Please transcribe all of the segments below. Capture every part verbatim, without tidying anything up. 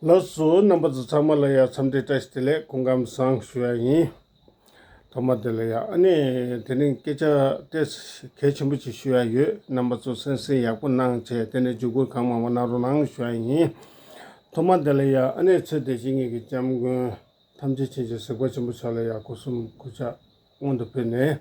ལགས་སོ། རྣམ་པ་ཚོ་ཚང་མ་ལ་ཡ་འཚམས་འདྲི་བཀྲ་ཤིས་བདེ་ལེགས། སྐུ་ཁམས་བཟང་ཞུ་ཡ་ཡིན། ཐོག་མ་དེ་ལ་ཡ་ཨ་ནི་དེ་རིང་སྐད་ཆ་ཏོག་ཙམ་གལ་ཆེན་པོ་ཅིག་ཞུ་ཡ་ཡོད། རྣམ་པ་ཚོ་གསན་གཟིགས་ཡག་པོ་གནང་བྱས། དེ་ནས་བརྒྱུད་སྐུར་གང་མང་མང་གནང་རོགས་གནང་ཞུ་ཡ་ཡིན། ཐོག་མ་དེ་ལ་ཡ་ཨ་ནི་ཚེ་འདི་ཕྱི་གཉིས་ཀྱི་སྐྱབས་མགོན་ཐམས་ཅད་མཁྱེན་ཅིང་གཟིགས་པ་ཆེན་པོ་མཆོག་ལ་ཡ་སྒོ་གསུམ་གུས་ཕྱག་སྔོན་དུ་ཕུལ་ནས།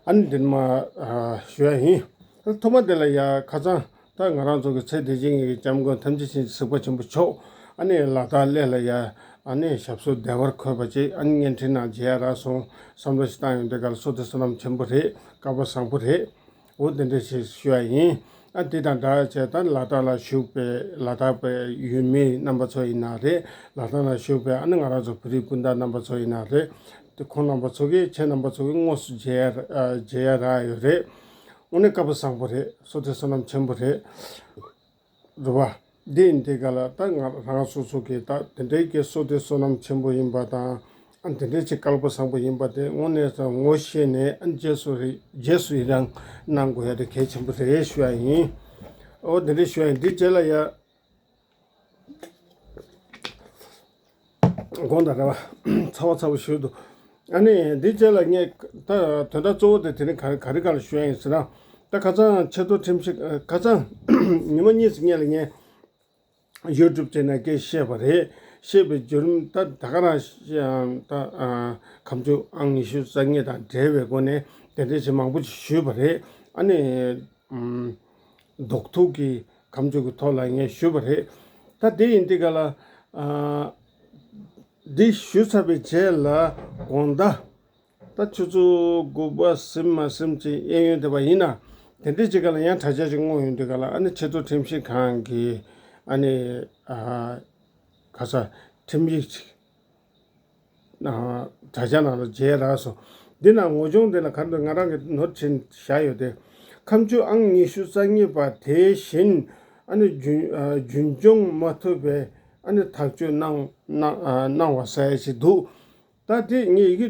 ཨ་ནི་འདི་ནས་མར་ཨ་ཞུ་ཡ་ཡིན། ཐོག་མ་དེ་ལ་ཡ་ཁ་སང་ད་ང་རང་ཚོ་གི་ཚེ་འདི་ཕྱི་གཉིས་ཀྱི་སྐྱབས་མགོན་ཐམས་ཅད་མཁྱེན་ཅིང་གཟིགས་པ་ཆེན་པོ་མཆོག་ཨ་ནི་ལ་དྭགས་གླེ་ལ་ཡ་ཨ་ནི་ཞབས་སོར་བདེ་བར་འཁོད་པ་ཅིག་ཨ་ནི་བརྙན་འཕྲིན་ནང་མཇལ་ཡ་རག་སོང་བསམ་བློ་ཞིག་བཏང་ཡོང་དུས་སྐབས་ལ་བསོད་བདེ་བསོད་ནམས་ཆེན་པོ་རེད། སྐལ་པ་བཟང་པོ་རེད། འོ་དེ་འདྲ་ཞིག་ཞུ་ཡ་ཡིན། ཨ་དེ་དང་སྦྲགས་བྱས་ད་ལ་དྭགས་ལ་བཞུགས་པའི་ལ་དྭགས་པའི་ཡུལ་མི་རྣམ་པ་ཚོ་ཡིན་ན་རེད། ལ་དྭགས་ལ་བཞུགས་པའི་ཨ་ནི་ང་རང་ཚོ་བོད་རིགས་སྤུན་ཟླ་རྣམ་པ་ཚོ་ཡིན་ན་རེད། དེ་ཁོང་རྣམ་པ་ཚོ་གིས་ཁྱེད་རྣམ་པ་ཚོ་གིས་དངོས་སུ་མཇལ་ཡ་ཨ་མཇལ་ཡ་རག་ཡོད་རེད། དངོས་གནས་སྐལ་པ་བཟང་པོ་རེད། བསོད་བདེ་བསོད་ནམས་ཆེན་པོ་རེད། རེད་བ། འདི་ཡིན་དུས་སྐབས་ལ་ད་ང་རང་སོ་སོ་གིས་ད་དེ་འདྲའི་གི་བསོད་བདེ་བསོད་ནམས་ཆེན་པོ་ཡིན་པ་དང་། ཨ་དེ་འདྲའི་ཅིག་སྐལ་པ་བཟང་པོ་ཡིན་པ་དེ་དངོས་གནས་ངོ་ཤེས་ནས་ཨ་རྗེས་སུ་རེ་རྗེས་སུ་ཡི་རང་གནང་དགོས་ཡ་དེ་གལ་ཆེན་པོ་རེད་ཞུ་ཡ་ཡིན། ཨོ་དེ་འདྲའི་ཞུ་ཡ་ཡིན། འདི་རྗེས་ལ་ཡ། དགོངས་དག་རེད་བ། ཚ་བ་ཚ་བོ་ཞུ་འདུག་ཨ་ནི་འདི་རྗེས་ལ་ངས་ད་དོན་དག་གཙོ་བོ་དེ་དེ་ནི་ག་ག་རེ་ག་ལ་ཞུ་ཡ་ཡིན་ཟེར་ན། ད་ཁ་སང་ཆེས་མཐོ་ཁྲིམས་ཞིབ་ཁ་སང་ཉི་མ་གཉིས་ཙམ་སྔོན་ལ་ངས་ཡུ་ཊུབ་བྱས་ནས་སྐད་བཤད་པ་རེད། བཤད་པའི་བརྒྱུད་རིམ་ད་ད་ག་རང་ད་ཁ་མཆུ་ཨང་ཉི་ཤུ་རྩ་གཉིས་དང་འབྲེལ་བའི་སྒོ་ནས་དེ་འདྲའི་ཞིག་མང་པོ་ཞིག་ཞུས་པ་རེད། ཨ་ནི་རྡོག་ཐུག་གི་ཁ་མཆུ་གི་ཐོག་ལ་ངས་ཞུས་པ་རེད། ད་དེ་ཡིན་དུས་སྐབས་ལ་འདི་ཞུས་ཚར་བའི་རྗེས་ལ་དགོངས་དག་ད་ཆུ་ཚོད་དགུ་པ་ཟིན་མ་ཟིན་ཅིག་གཡས་གཡོན་དེ་བ་ཡིན་ན། དེ་འདྲའི་ཅིག་ག་ལ་ཡང་དྲ་རྒྱ་ཅིག་བསྔོགས་ཡོང་དུས་ག་ལ་ཨ་ནི་ཆེས་མཐོ་ཁྲིམས་ཞིབ་ཁང་གི་ཨ་ནི་ཨ་ག་ས་ཁྲིམས་ཡིག་ཅིག་ཨ་དྲ་རྒྱ་ནང་ལ་མཇལ་རག་སོང་། འདི་ན་ངོ་སྦྱོང་འདི་ན་ག་འདྲ་ང་རང་གི་ནོར་བྱིན་བཞག་ཡོད་དེ། ཁ་མཆུ་ཨང་ཉི་ཤུ་རྩ་གཉིས་པ་དེ་བཞིན་ཨ་ནི་རྒྱུན་ཨ་རྒྱུན་སྐྱོང་མ་ཐུབ་པའི་ཨ་ནི་ཐག་གཅོད་གནང་གནང་ཨ་གནང་བ་ཟེར་ཞིག་འདུག་ད་དེ་ངས་ཡི་གེ་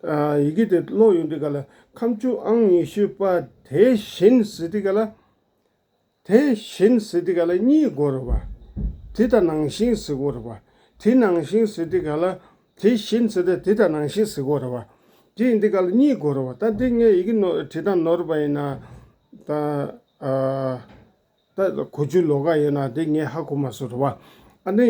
ཨ་ཡི་གེ་དེ་ཀློག་ཡོང་དུས་ག་ལ་ཁ་མཆུ་ཨང་ཉི་ཤུ་པ་དེ་བཞིན་ཟེར་དུས་ག་ལ། དེ་བཞིན་ཟེར་དུས་ག་ལ་གཉིས་དགོས་རེད་བ། དེ་དང་ནང་བཞིན་ཟེར་དགོས་རེད་བ། དེ་ནང་བཞིན་ཟེར་དུས་ག་ལ་དེ་བཞིན་ཟེར་དུས་དེ་དང་ནང་བཞིན་ཟེར་དགོས་རེད་བ། དེ་ཡིན་དུས་ག་ལ་གཉིས་དགོས་རེད་བ། ད་དེ་ངས་ཡི་གེ་ནོར་བྲིས་སྟངས་ནོར་བ་ཡིན་ན་ད་ཨ། ད་གོ་རྒྱུ་ལོགས་ཀ་ཡོད་ན་དེ་ངས་ཧ་གོ་མ་སོང་རེད་བ། ཨ་ནི་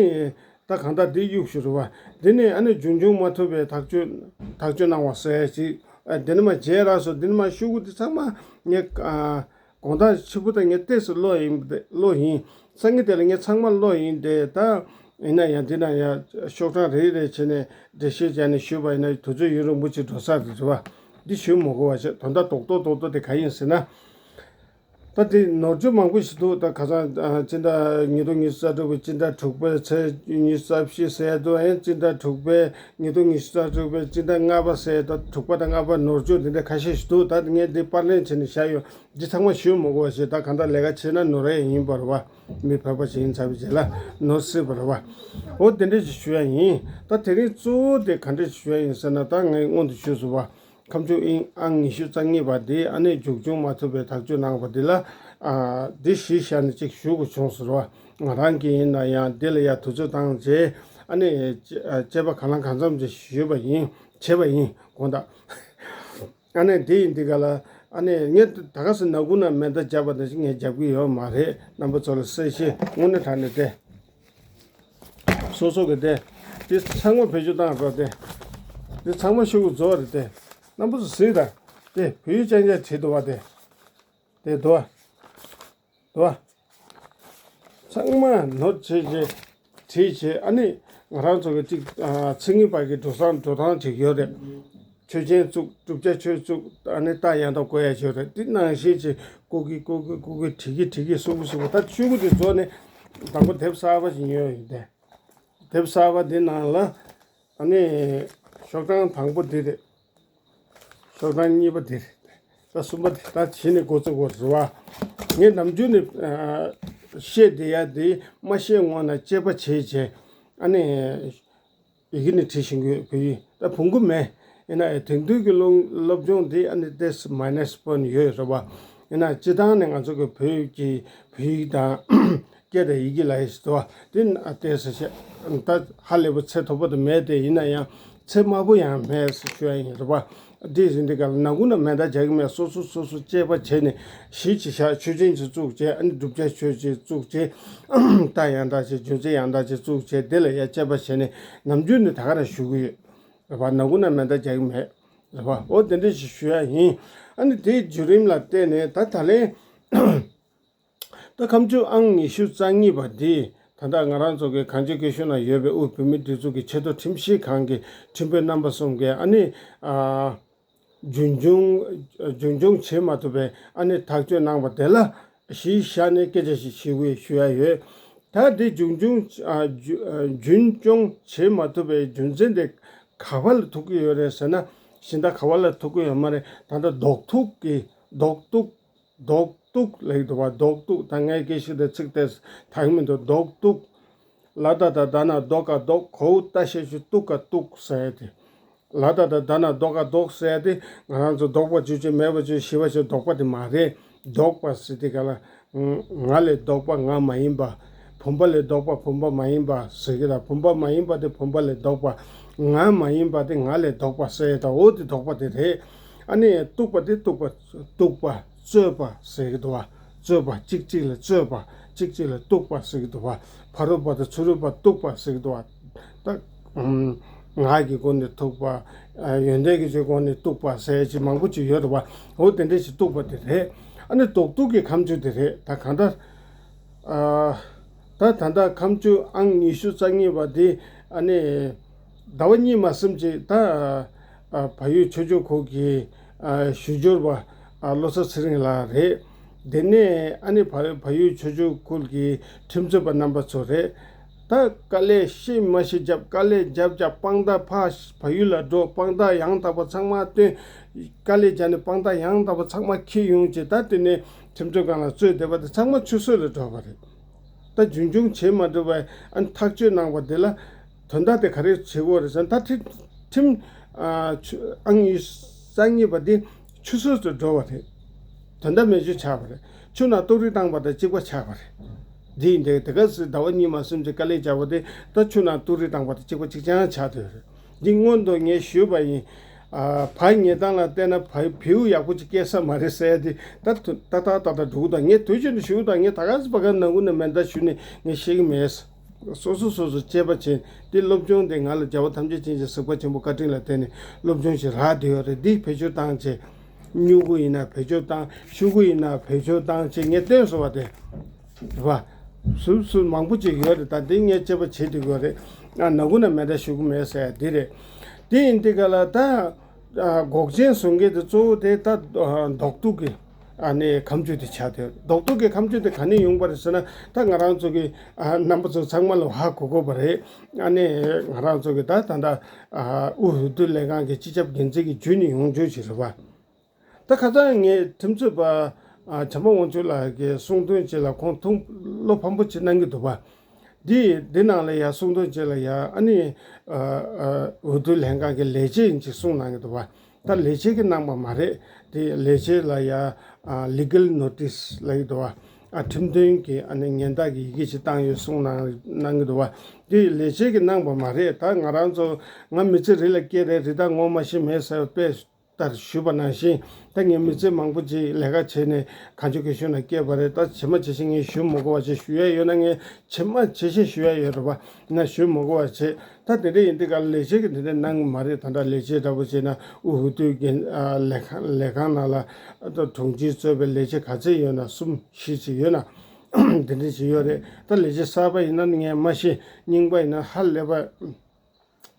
ད་གང་ལྟར་དེ་གཡུག་ཞུ་རེད་བ། དེ་ནས་ཨ་ནི་རྒྱུན་འཁྱོངས་མ་ཐུབ་པའི་ཐག་གཅོད་ཐག་གཅོད་གནང་བ་ཟེར་ཞིག་ཨ་དེ་ནི་མ་བརྗེད་རག་སོང་། དེ་ནི་མ་ཤོག་གུ་དེ་ཚང་མ་ངས་ཨ་དགོང་དག་ཕྱི་པོ་དང་ངས་ཏོག་ཙམ་ཀློག་ཡིན་ཀློག་ཡིན། སང་ཉིན་དེ་ལ་ངས་ཚང་མ་ཀློག་ཡིན་དེ་ད། ཡིན་ན་ཡང་འདི་ན་ཡང་ཤོག་གྲངས་རེ་རེ་བྱས་ནས་འགྲེལ་བཤད་བྱས་ནས་ཞུས་པ་ཡིན་ན་དུས་ཚོད་ཡུན་རིང་པོ་ཅིག་འགྲོ་ས་རེད་བ། འདི་ཞུ་མ་དགོས་པ་བྱས། དོན་དག་རྡོག་རྡོག་རྡོག་རྡོག་དེ་ག་ཡིན་ཟེར་ན། ད་དེ་ནོར་བཅོས་མང་པོ་ཞིག་འདུག་ད་ཁ་སང་ཨ་སྤྱི་ཟླ་ཉིས་སྟོང་ཉི་ཤུ་རྩ་དྲུག་པའི་སྤྱི་ཟླ་དྲུག་པའི་ཚེས་ཉི་ཤུ་རྩ་བཞི་ཟེར་ཡ་འདུག་ཨེ་སྤྱི་ཟླ་དྲུག་པའི་ཉིས་སྟོང་ཉི་ཤུ་རྩ་དྲུག་པའི་སྤྱི་ཟླ་ལྔ་པ་ཟེར་ད་དྲུག་པ་དང་ལྔ་པ་ནོར་བཅོས་འདི་འདྲ་ཁ་ཤས་ཤིག་འདུག་ད་ངས་འདི་པར་ལེན་བྱས་ནས་བཞག་ཡོད། འདི་ཚང་མ་ཞུ་མ་དགོས་པ་བྱས། ད་གང་ལྟར་ལས་ཀ་བྱས་ན་ནོར་ཡ་ཡིན་པ་རེད་བ། མི་ཕལ་པ་ཞིག་ཡིན་ཚར་བའི་རྗེས་ལ་ནོར་སྲིད་པ་རེད་བ། འོ་དེ་འདྲ་ཞིག་ཞུ་ཡ་ཡིན། ད་དེ་རིང་གཙོ་བོ་དེ་ག་འདྲ་ཞིག་ཞུ་ཡ་ཡིན་ཟེར་ན། ད་ངས་སྔོན་དུ་ཞུས་སོང་བ། ཁ་མཆུ་ཨང་ཉི་ཤུ་རྩ་གཉིས་པ་དེ་ཨ་ནི་མཇུག་སྐྱོང་མ་ཐུབ་པའི་ཐག་གཅོད་གནང་བ་འདི་ལ་ཨ་འདི་གཞི་བཞག་ནས་ཅིག་ཞུ་དགོས་བྱུང་ཟེར་བ། ང་རང་གིས་ཡིན་ན་ཡང་འདི་ལ་ཡ་དུས་ཚོད་བཏང་རྗེས་ཨ་ནི་དཔྱད་པ་གང་ལ་གང་འཚམ་ཅིག་ཞུས་པ་ཡིན། བྱས་པ་ཡིན་དགོངས་དག་ཨ་ནི་དེ་ཡིན་དུས་ག་ལ་ཨ་ནི་ངས་ད་ག་ཟེ་ནག་ཁུང་ན་མེ་མདའ་བརྒྱབ་པ་ནང་བཞིན་ངས་རྒྱབ་ཀྱི་ཡོད་མ་རེད། རྣམ་པ་ཚོ་ལ་གསལ་བཤད་དངོས་གནས་དྲང་གནས་ཏེ། སོ་སོ་གི་དེ། དེ་ཚང་མ་བེད་སྤྱོད་བཏང་རོགས་ཏེ། དེ་ཚང་མ་ཤོག་གུ་རྫོགས་རེད་དེ། རྣམ་པ་ཚོ་གཟིགས་དང་། དེ་བོད་ཡིག་རྐྱང་རྐྱང་བྲིས་འདུག་བ་དེ། དེ་འདུག་བ། འདུག་བ། ཚང་མ་ནོར་བྱས་བྱས་བྲིས་བྱས། ཨ་ནི་ང་རང་ཚོ་གི་ཅིག་ཨ་མཚན་ཉིད་པ་གི་འགྲོ་སྟངས་འགྲོ་སྟངས་ཅིག་ཡོད་རེད། ཆོས་ཅན་བཙུགས། བསྒྲུབ་བྱ་ཆོས་བཙུགས། ཨ་ནི་རྟགས་ཡང་དག་བཀོད་ཡ་ཆོས་རེད། དེ་ནང་བཞིན་ཅིག་བཀོད་ཀི་བཀོད་ཀི་བཀོད་ཀི་བྲིས་ཀི་བྲིས་ཀི་གསུང་གི་གསུང་གི། ད་ཤོག་གུ་དེ་རྫོགས་ནས་དང་པོ་དེབ་གསར་པ་ཞིག་ཉོས་ཡོད་དེ། དེབ་གསར་པ་འདི་ནང་ལ་ཨ་ནི་ཤོག་གྲངས་དང་པོ་འདི་རེད། ཤོག་གྲངས་གཉིས་པ་འདི་རེད། ད་གསུམ་པ་འདི་ད་གཞི་ནས་འགོ་བཙུགས་པ་རེད་བ། ངས་ནམ་རྒྱུན་ནས་ཨ་བཤད་བསྡད་ཡ་འདི་མ་བཤད་སྔོན་ན་དཔྱད་པ་བྱས་བྱས་ཨ་ནི་ཡི་གེ་ནས་བྲིས་ཤིང་གི་བོད་ཡིག་ད་བོང་གུ་མེད། ཡིན་ན་ཡང་དེང་དུས་ཀྱི་སློབ་སློབ་སྦྱོང་འདི་ཨ་ནི་ཏོག་ཙམ་མའི་ནས་པོ་ཡིན་ཡོད་རེད་བ། ཡིན་ན་སྤྱི་བཏང་ནས་ང་ཚོ་གི་བོད་ཀྱི་བོད་ཡིག་དང་ སྐད་དང་ཡི་གེ་ལ་ཡི་ཟེར་བ་དེ་ན་བལྟས་ས་བཤད། ད་ཧ་ལས་པ་ཚད་མཐོ་པོ་དེ་མེད་དེ། ཡིན་ན་ཡང་ཚད་དམའ་པོ་ཡང་མེད་ཟེར་ཞུ་ཡ་ཡིན་རེད་པ། དེ་ཡིན་དུས་ག་ལ་ནང་ཁུལ་ན་མེད་ད་རྒྱག་གི་མེད། སོ་སོ་སོ་སོ་དཔྱད་པ་བྱས་ནས་གཞི་ཅིག་བཞག། ཆོས་ཅན་ཅིག་བཙུགས་བྱས། ཨ་ནི་བསྒྲུབ་བྱ་ཆོས་ཅིག་བཙུགས་བྱས། རྟགས་ཡང་དག་ཅིག་རྒྱུ་མཚན་ཡང་དག་ཅིག་བཙུགས་བྱས། དེ་ལ་ཡ་དཔྱད་པ་བྱས་ནས་ནམ་རྒྱུན་ནས་ད་ག་རང་ཞུ་གི་ཡོད་རེད་པ། ནང་ཁུལ་ན་མེད་ད་རྒྱག་གི་མེད་རེད་པ། འོ་དེ་འདྲ་ཞིག་ཞུ་ཡ་ཡིན། ཨ་ནི་དེའི་བརྒྱུད་རིམ་ལ་བལྟས་ནས་ད་ད་ལན། ད་ཁ་མཆུ་ཨང་ཉི་ཤུ་རྩ་གཉིས་པ་འདི་ད་ལྟ་ང་རང་ཚོ་གི་གངས་ལྗོངས་སྐྱིད་གཤོངས་ན་ཡོད་པའི་དབུས་བོད་མིའི་སྒྲིག་འཛུགས་ཀྱི་ཆེས་མཐོ་ཁྲིམས་ཞིབ་ཁང་གི་ཁྲིམས་དཔོན་རྣམ་པ་གསུམ་གྱིས་ཨ་ནི་ཨ་རྒྱུན་སྐྱོང་རྒྱུན་སྐྱོང་བྱེད་མ་ཐུབ་པའི་ཨ་ནི་ཐག་གཅོད་གནང་བ་དེ་ལ་གཞི་བཞག་ནས་སྐད་ཆ་ཞིག་ཞུ་དགོས་ཞུ་ཡ་ཡོད། ད་འདི་རྒྱུན་སྐྱོང་ཨ་རྒྱུ་ཨ་རྒྱུན་སྐྱོང་བྱེད་མ་ཐུབ་པའི་རྒྱུ་མཚན་དེ་ག་བ་ལ་ཐུག་གི་ཡོད་རེད་ཟེར་ན། གཞན་དག་ག་བ་ལ་ཐུག་གི་ཡོད་མ་རེད། ད་ལྟ་རྡོག་ཐུག་གི་རྡོག་ཐུག་རྡོག་གཏུག་ལེགས་འདུག་བ། རྡོག་གཏུག་ད་ངས་སྐད་ཤུགས་དེ་ཚིག་དེ་དག་མི་འདུག་རྡོག་གཏུག་ལ་ད་ད་ད་ན་རྡོ་ག་རྡོག་གོ་ད་ཤེ་ཤུ་གཏུག་ག་གཏུག་ཟེར་ཏེ། ལ་ད་ད་ད་ན་རྡོ་ག་རྡོག་ཟེར་ཏེ། ང་རང་ཚོ་ལྡོག་པ་བཅུ་གཅིག་མེད་པ་བཅུ་བཞི་པ་བཅུ་ལྡོག་པ་དེ་མ་རེད། ལྡོག་པ་ཟེར་ཏེ་ག་ལ། ང་ལས་ལྡོག་པ་ང་མ་ཡིན་པ། བུམ་པ་ལས་ལྡོག་པ་བུམ་པ་མ་ཡིན་པ་ཟེར་གི་ལ། བུམ་པ་མ་ཡིན་པ་དེ་བུམ་པ་ལས་ལྡོག་པ། ང་མ་ཡིན་པ་དེ་ང་ལས་ལྡོག་པ་ཟེར་ད། འོ་དེ་ལྡོག་པ་དེ་རེད། ཨ་ནི་གཏུག་པ་དེ་གཏུག་པ་གཏུག་པ་རྩོད་པ་ཟེར་གི་འདུག་བ། རྩོད་པ་གཅིག་གཅིག་ལ་རྩོད་པ་གཅིག་གཅིག་ལ་གཏུག་པ་ཟེར་གི་འདུག་བ། ཕ་རོལ་པ་དང་ཚུ་རོལ་པ་གཏུག་པ་ཟེར་གི་འདུག་བ། ད་ངག་གི་སྒོ་ནས་གཏུག་པ། ཡོན་ཏན་གྱི་ཆོས་སྒོ་ནས་གཏུག་པ་ཟེར་ཅིག་མང་པོ་ཅིག་ཡོད་རེད་བ། འོ་དེ་འདྲ་ཞིག་གཏུག་པ་དེ་རེད། ཨ་ནི་རྡོག་གཏུག་གི་ཁ་མཆུ་དེ་རེད། ད་གང་ལྟར། ད་ད་ལྟ་ཁ་མཆུ་ཨང་ཉི་ཤུ་རྩ་གཉིས་པ་དེ་ཨ་ནི་ཟླ་བ་གཉིས་མ་ཟིན་ཅིག་ད་བལ་ཡུལ་ཆོས་ཕྱོགས་ཁུལ་གྱི་ཞུ་སྦྱོར་བ་བློ་བཟང་ཚེ་རིང་ལགས་རེད། དེ་ནས་ཨ་ནི་བལ་བལ་ཡུལ་ཆོས་ཕྱོགས་ཁུལ་གྱི་ཁྲིམས་རྩོད་པ་རྣམ་པ་ཚོ་རེད། ད་དཀའ་ལས་ཤི་མ་ཤི་རྒྱབ། དཀའ་ལས་རྒྱབ་རྒྱབ་དཔང་རྟགས་ཕར་བལ་ཡུལ་ལ་འགྲོ། དཔང་རྟགས་ཡང་དག་པ་ཚང་མ་བཏོན། དཀའ་ལས་བརྒྱབ་ནས་དཔང་རྟགས་ཡང་དག་པ་ཚང་མ་འཁྱེར་ཡོང་བྱས། ད་དེ་ནས་ཁྲིམས་རྩོད་ཁང་ལ་རྩོད་བསྡད་པ་དེ་ཚང་མ་ཆུད་ཟོས་ལ་འགྲོ་བ་རེད། ད་རྒྱུན་སྐྱོང་བྱེད་མ་ཐུབ་པའི་ཨ་ནི་ཐག་གཅོད་གནང་བ་དེ་ལ་དོན་དག་དེ་ག་རེ་བྱེད་དགོས་རེད་ཟེར་ན། ད་ཁྲི་ཁྲིམས་ཨ་ཆུ་ཨང་ཉི་ཤུ་རྩ་གཉིས་པ་དེ་ཆུད་ཟོས་སུ་འགྲོ་བ་རེད། དོན་དག་མེད་ཆུ་ཆགས་པ་རེད། ཆུ་ནང་ཏོག་རིལ་བཏང་པ་དང་གཅིག་པ་ཆགས་པ་རེད། འདི་ཡིན་དེ་དེ་ག་ཟེར་ཟླ་བ་གཉིས་མ་ཟིན་ཅིག་དཀའ་ལས་བརྒྱབ་པ་དེ་ད་ཆུ་ནང་ཏོག་རིལ་བཏང་པ་དང་གཅིག་པ་གཅིག་རྐྱང་ཆགས་བསྡད་ཡོད་རེད། འདི་སྔོན་དུ་ངས་ཞུས་པ་ཡིན། ཨ་བལ་ཉེ་དང་ལ་བལྟས་ན་བལ་བེའུ་ཡག་པོ་ཅིག་སྐྱེས་ས་མ་རེད་ཟེར་ཏེ། ད་ཏག་ཏག་ཏག་ཏག་འགྲོ་གི་འདུག་ངས་དུས་རྒྱུན་དུ་ཞུ་གི་འདུག་ངས་ད་ག་ཟེ་བ་ག་ནང་ཁུལ་ནས་མེད་ད་ཞུ་ནས་ངས་ཤེས་གི་མེད། སོ་སོ་སོ་སོ་དཔྱད་པ་བྱས་ཏེ་སློབ་སྦྱོང་དེ་ང་ལ་རྒྱལ་བ་ཐམས་ཅད་མཁྱེན་ཅིང་གཟིགས་པ་ཆེན་པོ་བཀའ་དྲིན་ལ་བརྟེན་ནས་སློབ་སྦྱོང་ཞིག་རག་བསྡད་ཡོད་རེད། འདི་བེད་སྤྱོད་བཏང་བྱས། སྨྱུ་གུ་ཡིན་ན་བེད་སྤྱོད་བཏང་། ཤུ་གུ་ཡིན་ན་བེད་སྤྱོད་བཏང་བྱས་ངས་བཏོན་སོང་བ་དེ། རེད་བ། སུབ་སུབ་མང་པོ་ཅིག་ཡོད་རེད། ད་འདི་ངས་དཔྱད་པ་བྱེད་དུ་ཡོད་རེད། ཨ་ནང་ཁུལ་ན་མེད་ད་ཞུ་གི་མེད་ཟེར་འདི་རེད། དེ་ཡིན་དེ་ག་ལ་ད། ཨ་འགོག་རྐྱེན་བཟོ་མཁན་དེ་གཙོ་བོ་དེ་ད་ཨ་རྡོག་གཏུག་གི་ཨ་ནི་ཁ་མཆུ་དེ་ཆགས་ཏེ། རྡོག་གཏུག་གི་ཁ་མཆུ་དེ་ག་ནས་ཡོང་པ་རེད་ཟེར་ན། ད་ང་རང་ཚོ་གི་ཨ་རྣམ་པ་ཚོ་ཚང་མ་ལ་ཧ་གོ་དགོས་པ་རེད། ཨ་ནི་ང་རང་ཚོ་གི་ད་ད་ལྟ་ཨ་དབུས་འོས་བསྡུ་ལས་ཁང་གི་སྤྱི་ཁྱབ་འགན་འཛིན་གྱི་བརྒྱུད་ནས་ཡོང་རྒྱུ་ཞིག་རེད་བ། ད་ཁ་སང་ངས་ཁྲིམས་རྩོད་པ་ཨ་བྱམས་པ་དབང་ཕྱུག་ལགས་ཀྱི་གསུང་དོན་ཅིག་ལ་ཁོང་ཐུགས་བློ་ཕམ་པོ་ཅིག་གནང་གི་འདུག་བ། འདི་འདི་ནང་ལ་ཡ་གསུང་དོན་ཅིག་ལ་ཡ་ཨ་ནི་ཨ་ཨ་འོས་བསྡུ་ལྷན་ཁང་གི་ལས་བྱེད་ཡིན་ཅིག་གསུང་གནང་གི་འདུག་བ། ད་ལས་བྱེད་ཀྱིས་གནང་པ་མ་རེད། དེ་ལས་བྱེད་ལ་ཡ་ཨ་legal notice་ལབ་ཀྱི་འདུག་བ། ཨ་ཁྲིམས་དོན་གྱི་ཨ་ནི་ཉེན་བརྡ་གི་ཡི་གེ་ཅིག་བཏང་ཡོད་གསུང་གནང་གནང་གི་འདུག་བ། དེ་ལས་བྱེད་ཀྱིས་གནང་པ་མ་རེད། ད་ང་རང་ཚོ་ང་མི་ཚེ་རི་ལ་སྐྱེས་རེད། རི་དྭགས་ངོ་མ་ཤེས་མེད་ཟེར་བའི་དཔེ་ལྟར་ཞུས་པ་ནང་བཞིན། ད་ངས་མི་ཚེ་མང་པོ་ཅིག་ལས་ཀ་བྱས་ནས་གངས་ལྗོངས་སྐྱིད་གཤོངས་ན་སྐྱེས་པ་རེད། ད་ཇི་མ་ཇི་བཞིན་ངས་ཞུ་མི་དགོས་པ་ཅིག་ཞུ་ཡ་ཡོད་ན། ངས་ཇི་མ་ཇི་བཞིན་ཞུ་ཡ་ཡོད་རེད་པ། ན་ཞུ་མི་དགོས་པ་བྱས། ད་དེ་འདྲ་ཡིན་དུས་ག་ལས་བྱེད་ཀྱིས་དེ་འདྲ་གནང་གི་མ་རེད། ད་ལྟ་ལས་བྱེད་འདྲ་པོ་བྱས་ན་དབུས་འོས་བསྡུའི་འགན་ཨ་ལས་ཁང་ལས་ཁང་ནང་ལ་ཨ་ད་དྲུང་ཆེ་གཙོས་པའི་ལས་བྱེད་ག་ཚད་ཡོད་ན། གསུམ་བཞི་ཅིག་ཡོད་ན་དེ་འདྲ་ཅིག་ཡོད་རེད། ད་ལས་བྱེད་གསར་པ་ཡིན་ན་ངས་མ་ཤེས། རྙིང་པ་ཡིན་ན་ཧ་ལས་པ།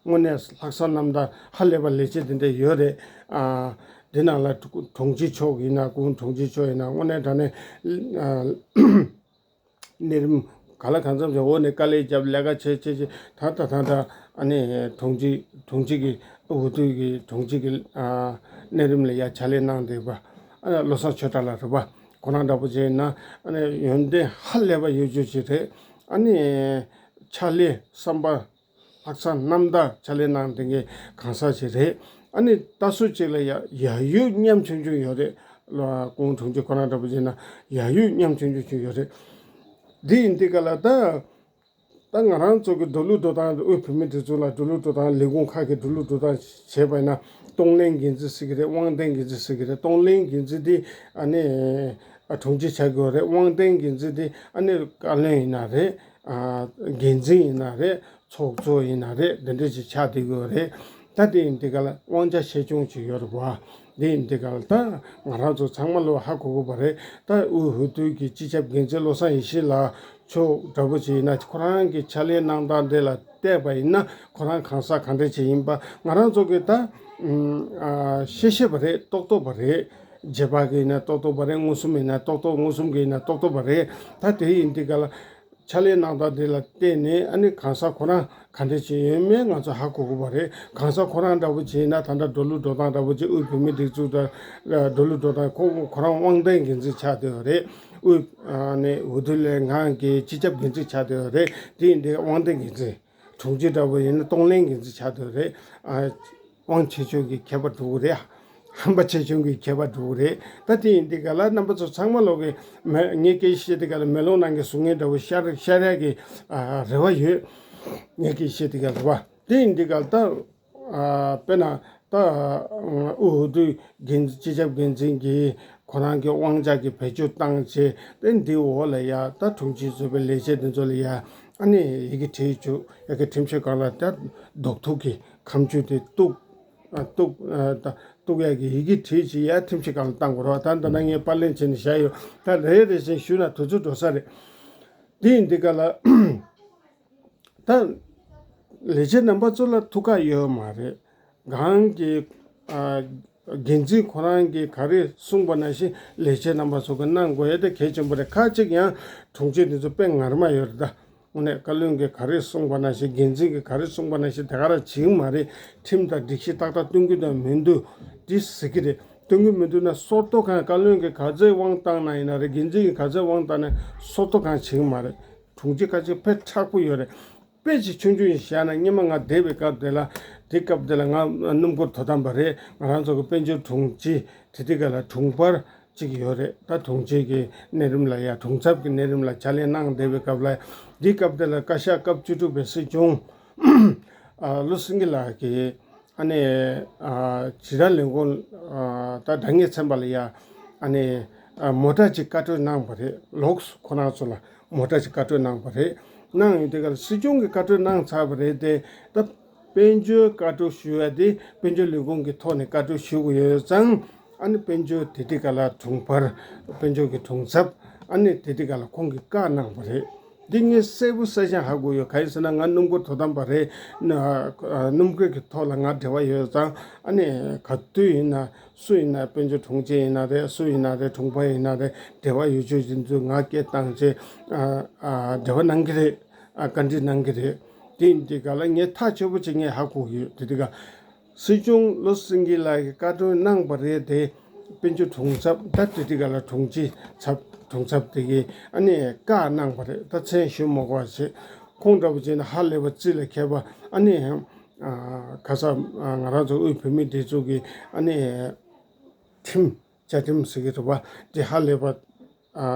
དངོས་གནས་ལྷག་བསམ་རྣམ་དག་ཧ་ལས་པ་ལས་བྱེད་དེ་འདྲ་ཡོད་རེད། ཨ་འདི་ནང་ལ་དྲུང་ཆེ་མཆོག་ཡིན་ན། སྐུ་ངོ་དྲུང་ཆེ་མཆོག་ཡིན་ན། དངོས་གནས་དྲང་གནས་ཨ་གནས་རིམ་ག་ལ་གང་འཚམ་ཞིག་འོག་ནས་དཀའ་ལས་བརྒྱབ། ལས་ཀ་བྱེད་བྱེད་བྱེད། ད་ད་ད་ད་ཨ་ནི་དྲུང་ཆེ་དྲུང་ཆེ་གི་འོས་བསྡུ་གི་དྲུང་ཆེ་གི་ཨ་གནས་རིམ་ལ་ཡ་ཕྱག་ལས་གནང་བསྡད་པ། ཨ་ནི་བློ་བཟང་ཆོས་གྲགས་ལགས་རེད་པ། ཁོ་རང་འདྲ་པོ་ཅིག་ཡིན་ན་ཨ་ནི་ཡོན་ཏན་ཧ་ལས་པ་ཡོད་རྒྱུ་ཅིག་རེད། ཨ་ནི་ཕྱག་ལས་བསམ་པ། ལྷག་བསམ་རྣམ་དག་ཕྱག་ལས་གནང་མཁན་གྱི་གང་ཟག་ཅིག་རེད། ཨ་ནི་ད་སུ་གཅིག་ལ་ཡ་ཡ་ཡུལ་ཉམ་ཆུང་ཆུང་ཡོད་རེད། ལ་སྐུ་ངོ་དྲུང་ཆེ་ཁོ་རང་འདྲ་པོ་ཅིག་ན་ཡ་ཡུལ་ཉམ་ཆུང་ཆུང་ཡོད་རེད། འདི་ཡིན་དུས་ག་ལ་ད། ད་ང་རང་ཚོ་གི་འགྲོ་ལུགས་འགྲོ་སྟངས། དབུས་བོད་མིའི་སྒྲིག་འཛུགས་ལ་འགྲོ་ལུགས་འགྲོ་སྟངས། ལས་ཁུངས་ཁག་གི་འགྲོ་ལུགས་འགྲོ་སྟངས་བྱས་པ་ཡིན་ན། གཏོང་ལེན་འགན་འཛིན་ཟེར་གྱི་རེད། དབང་ལྡན་འགན་འཛིན་ཟེར་གྱི་རེད། གཏོང་ལེན་འགན་འཛིན་དེ་ཨ་ནི་ཨ་དྲུང་ཆེ་ཆགས་ཀྱི་ཡོད་རེད། དབང་ལྡན་འགན་འཛིན་དེ་ཨ་ནི་བཀའ་བློན་ཡིན་ན་རེད། ཨ་འགན་འཛིན་ཡིན་ན་རེད། ཚོགས་གཙོ་ཡིན་ན་རེད། འདི་འདྲ་ཅིག་ཆགས་བསྡད་ཀྱི་ཡོད་རེད། ད་དེ་ཡིན་དུས་ག་ལ་དབང་ཆ་ཆེ་ཆུང་ཅིག་ཡོད་རེད་བ། དེ་ཡིན་དུས་ག་ལ་ད་ང་རང་ཚོ་ཚང་མ་ལོ་ཧ་གོ་དགོས་པ་རེད། ད་དབུས་འོས་བསྡུ་གི་སྤྱི་ཁྱབ་འགན་འཛིན་བློ་བཟང་ཡེ་ཤེས་ལགས་མཆོག་འདྲ་པོ་ཅིག་ཡིན་ན། ཁོ་རང་གི་ཕྱག་ལས་གནང་སྟངས་དེ་ལ་བལྟས་པ་ཡིན་ན། ཁོ་རང་གང་ཟག་ག་འདྲ་ཅིག་ཡིན་པ་ང་རང་ཚོ་གི་ད་ཨ་ཤེས་ཤེས་པ་རེད། རྟོགས་རྟོགས་པ་རེད། རྗེས་དཔག་གི་ཡིན་ན་རྟོགས་རྟོགས་པ་རེད། མངོན་སུམ་ཡིན་ན་རྟོགས་རྟོགས། མངོན་སུམ་གི་ཡིན་ན་རྟོགས་རྟོགས་པ་རེད། ད་དེ་ཡིན་དུས་ག་ལ་ཕྱག་ལས་གནང་སྟངས་དེ་ལ་བལྟས་ནས་ཨ་ནི་གང་ཟག་ཁོ་རང་ག་འདྲ་ཅིག་ཡོད་མེད་ང་ཚོ་ཧ་གོ་དགོས་པ་རེད། གང་ཟག་ཁོ་རང་འདྲ་པོ་བྱས་ན། ད་ལྟ་འགྲོ་ལུགས་འགྲོ་སྟངས་འདྲ་པོ་བྱས། དབུས་བོད་མིའི་སྒྲིག་འཛུགས་དང་འགྲོ་ལུགས་འགྲོ་སྟངས། ཁོ་ཁོ་རང་དབང་ལྡན་འགན་འཛིན་ཆགས་བསྡད་ཡོད་རེད། དབུས་ཨ་ནི་འོས་བསྡུ་ལྷན་ཁང་གི་སྤྱི་ཁྱབ་འགན་འཛིན་ཆགས་བསྡད་ཡོད་རེད། དེ་ཡིན་དུས་དབང་ལྡན་འགན་འཛིན། དྲུང་ཆེ་འདྲ་པོ་ཡིན་ན་གཏོང་ལེན་འགན་འཛིན་ཆགས་བསྡད་ཡོད་རེད། ཨ་དབང་ཆེ་ཆུང་གི་ཁྱད་པར་འགྲོ་གི་རེད། ཧམ་པ་ཆེ་ཆུང་གི་ཁྱད་པར་འགྲོ་གི་རེད། ད་དེ་ཡིན་དུས་ག་ལ་རྣམ་པ་ཚོ་ཚང་མ་ལོག་གི་མེ་ངས་སྐད་ཆ་བཤད་དུས་ག་ལ་མེ་ལོང་ནང་གི་གཟུགས་བརྙན་འདྲ་པོ་ཤར་ཤར་ཡག་གི་ཨ་རེ་བ་ཡོད། ངས་སྐད་ཆ་བཤད་དུས་ག་ལ་རེད་བ། དེ་ཡིན་དུས་ག་ལ་ད་ཨ་དཔེར་ན་ད་དབུས་འོས་བསྡུ་འགན་སྤྱི་ཁྱབ་འགན་འཛིན་གྱིས་ཁོ་རང་གི་དབང་ཆ་གི་བེད་སྤྱོད་བཏང་བྱས། དེ་འདི་འོག་ལ་ཡ་ད་དྲུང་ཆེ་ཚོགས་པའི་ལས་བྱེད་དེ་ཚོ་ལ་ཡ་ཨ་ནི་ཡི་གེ་བྲིས་བཅུག་ཡ་གི་ཁྲིམས་ཞིབ་ཁང་ལ་ད་རྡོག་ཐུག་གི་ཁ་མཆུ་དེ་གཏུག་ཨ་གཏུག་ཨ་ད་གཏུག་ཡ་གི་ཡི་གེ་བྲིས་བྱས་ཡ་ཁྲིམས་ཞིབ་ཁང་ལ་བཏང་དགོས་རེད་བ། ད་འདི་ན་ངས་པར་ལེན་བྱས་ནས་བཞག་ཡོད། ད་རེ་རེ་བཞིན་ཞུས་ན་དུས་ཚོད་འགྲོ་ས་རེད། དེ་ཡིན་དུས་ག་ལ་ད་ལས་བྱེད་རྣམ་པ་ཚོ་ལ་ཐུགས་ཁག་ཡོད་མ་རེད། གང་གི་ཨ་འགན་འཛིན་ཁོ་རང་གིས་ག་རེ་གསུངས་པ་ནང་བཞིན་ལས་བྱེད་རྣམ་པ་ཚོ་གིས་གནང་དགོས་ཡ་དེ་གལ་ཆེན་པོ་རེད། ཁ་ཅིག་ཡང་དྲུང་ཆེ་དེ་ཚོ་དཔེ་ངར་མ་ཡོད་རེད་ད། དངོས་གནས་བཀའ་བློན་གྱིས་ག་རེ་གསུངས་པ་ནང་བཞིན། འགན་འཛིན་གྱིས་ག་རེ་གསུངས་པ་ནང་བཞིན་དེ་ག་རང་བྱེད་ཀྱི་མ་རེད། ཁྲིམས་དང་སྒྲིག་གཞི་ཏག་ཏག་སྟོན་གྱི་འདུག་མི་འདུག་འདི་ཟེར་གྱི་རེད། སྟོན་གྱི་མི་འདུག་ན་སོར་གཏོད་ཁང་། བཀའ་བློན་གྱིས་ག་ཚོད་དབང་བཏང་ན་ཡིན་ན་རེད། འགན་འཛིན་གྱིས་ག་ཚོད་དབང་བཏང་ན་སོར་གཏོད་ཁང་བྱེད་ཀྱི་མ་རེད། དྲུང་ཆེ་ཁ་ཅིག་དཔེ་མཁྲེགས་པོ་ཡོད་རེད། དཔེ་ཅིག་ཆུང་ཆུང་ཞིག་བཞག་ན། སྔོན་མ་ང་བསྡད་པའི་སྐབས་དེ་ལ། དེ་སྐབས་དེ་ལ་ང་སྣུམ་འཁོར་དོ་དམ་པ་རེད། ང་རང་ཚོ་གི་དཔལ་འབྱོར་དྲུང་ཆེ་དེ་དུས་ག་ལ་དྲུང་འཕར་གཅིག་ཡོད་རེད། ད་དྲུང་ཆེ་གི་གནས་རིམ་ལ་ཡ། དྲུང་ཚབ་ཀྱི་གནས་རིམ་ལ་ཕྱག་ལས་གནང་བསྡད་པའི་སྐབས་ལ། དེའི་སྐབས་དེ་ལ་བཀའ་ཤག་སྐབས་བཅུ་དྲུག་པའི་སྲིད་སྐྱོང་ཨ་བློ་སེང་གེ་ལགས་ཀྱིས་ཨ་ནི་ཨ་དྲིལ་བསྒྲགས་ལས་ཁུངས་ཨ་ད་དྲ་བརྙན་ཚན་པ་ལ་ཡ་ཨ་ནི་ཨ་མོ་ཊ་ཅིག་བཀའ་འཁྲོལ་གནང་བ་རེད། ལོགས་སུ་ཁོ་རང་ཚོ་ལ་མོ་ཊ་ཅིག་བཀའ་འཁྲོལ་གནང་བ་རེད། གནང་ཡོང་དུས་ག་ལ་སྲིད་སྐྱོང་གིས་བཀའ་འཁྲོལ་གནང་ཚར་བ་རེད་དེ། ད་དཔལ་འབྱོར་བཀའ་འཁྲོལ་ཞུ་ཡ་དེ་དཔལ་འབྱོར་ལས་ཁུངས་ཀྱི་ཐོག་ནས་བཀའ་འཁྲོལ་ཞུ་དགོས་ཡོད་ཙང་། ཨ་ནི་དཔལ་འབྱོར་དེ་དུས་ག་ལ་དྲུང་འཕར། དཔལ་འབྱོར་གྱི་དྲུང་ཚབ། ཨ་ནི་དེ་དུས་ག་ལ་ཁོང་གིས་བཀའ་གནང་བ་རེད། འདི་ངས་གསལ་པོ་གསལ་རྐྱང་ཧ་གོ་ཡོད། གང་ཡིན་ཟེར་ན་ང་སྣུམ་འཁོར་དོ་དམ་པ་རེད། ན་ཨ་སྣུམ་འཁོར་གྱི་ཐོག་ལ་ང་འབྲེལ་བ་ཡོད་ཙང་། ཨ་ནི་ག་དུས་ཡིན་ན་སུ་ཡིན་ན། དཔལ་འབྱོར་དྲུང་ཆེ་ཡིན་ན་རེད། སུ་ཡིན་ན་རེད། དྲུང་འཕར་ཡིན་ན་རེད། འབྲེལ་བ་ཡོད་ཆོག་ཅིག་འདུག་ང་སྐད་བཏང་བྱས་ཨ་ཨ་འབྲེལ་བ་གནང་གི་རེད། ཨ་བཀའ་འདྲི་གནང་གི་རེད། དེ་ཡིན་དུས་ག་ལ་ངས་ཐག་ཆོད་པོ་ཅིག་ངས་ཧ་གོ་གི་ཡོད། དེ་དུས་ག་སྲིད་སྐྱོང་བློ་སེང་གེ་ལགས་ཀྱིས་བཀའ་འཁྲོལ་གནང་བ་རེད་དེ། དཔལ་འབྱོར་དྲུང་ཚབ། ད་དེ་དུས་ག་ལ་དྲུང་ཆེ་ཚབ། དྲུང་ཚབ་དེ་གིས་ཨ་ནི་བཀའ་གནང་བ་རེད། ད་མཚན་ཞུ་མ་དགོས་པ་བྱས། ཁོང་འདྲ་པོ་བྱས་ན་ཧ་ལས་པ་རྩིས་ལ་མཁས་པ། ཨ་ནི་ཨ་ག་ས་ཨ་ང་རང་ཚོ་དབུས་བོད་མིའི་སྒྲིག་འཛུགས་ཀྱི་ཨ་ནི་ཁྲིམས། བཅའ་ཁྲིམས་ཟེར་གྱི་རེད་པ། དེ་ཧ་ལས་པ་ཨ་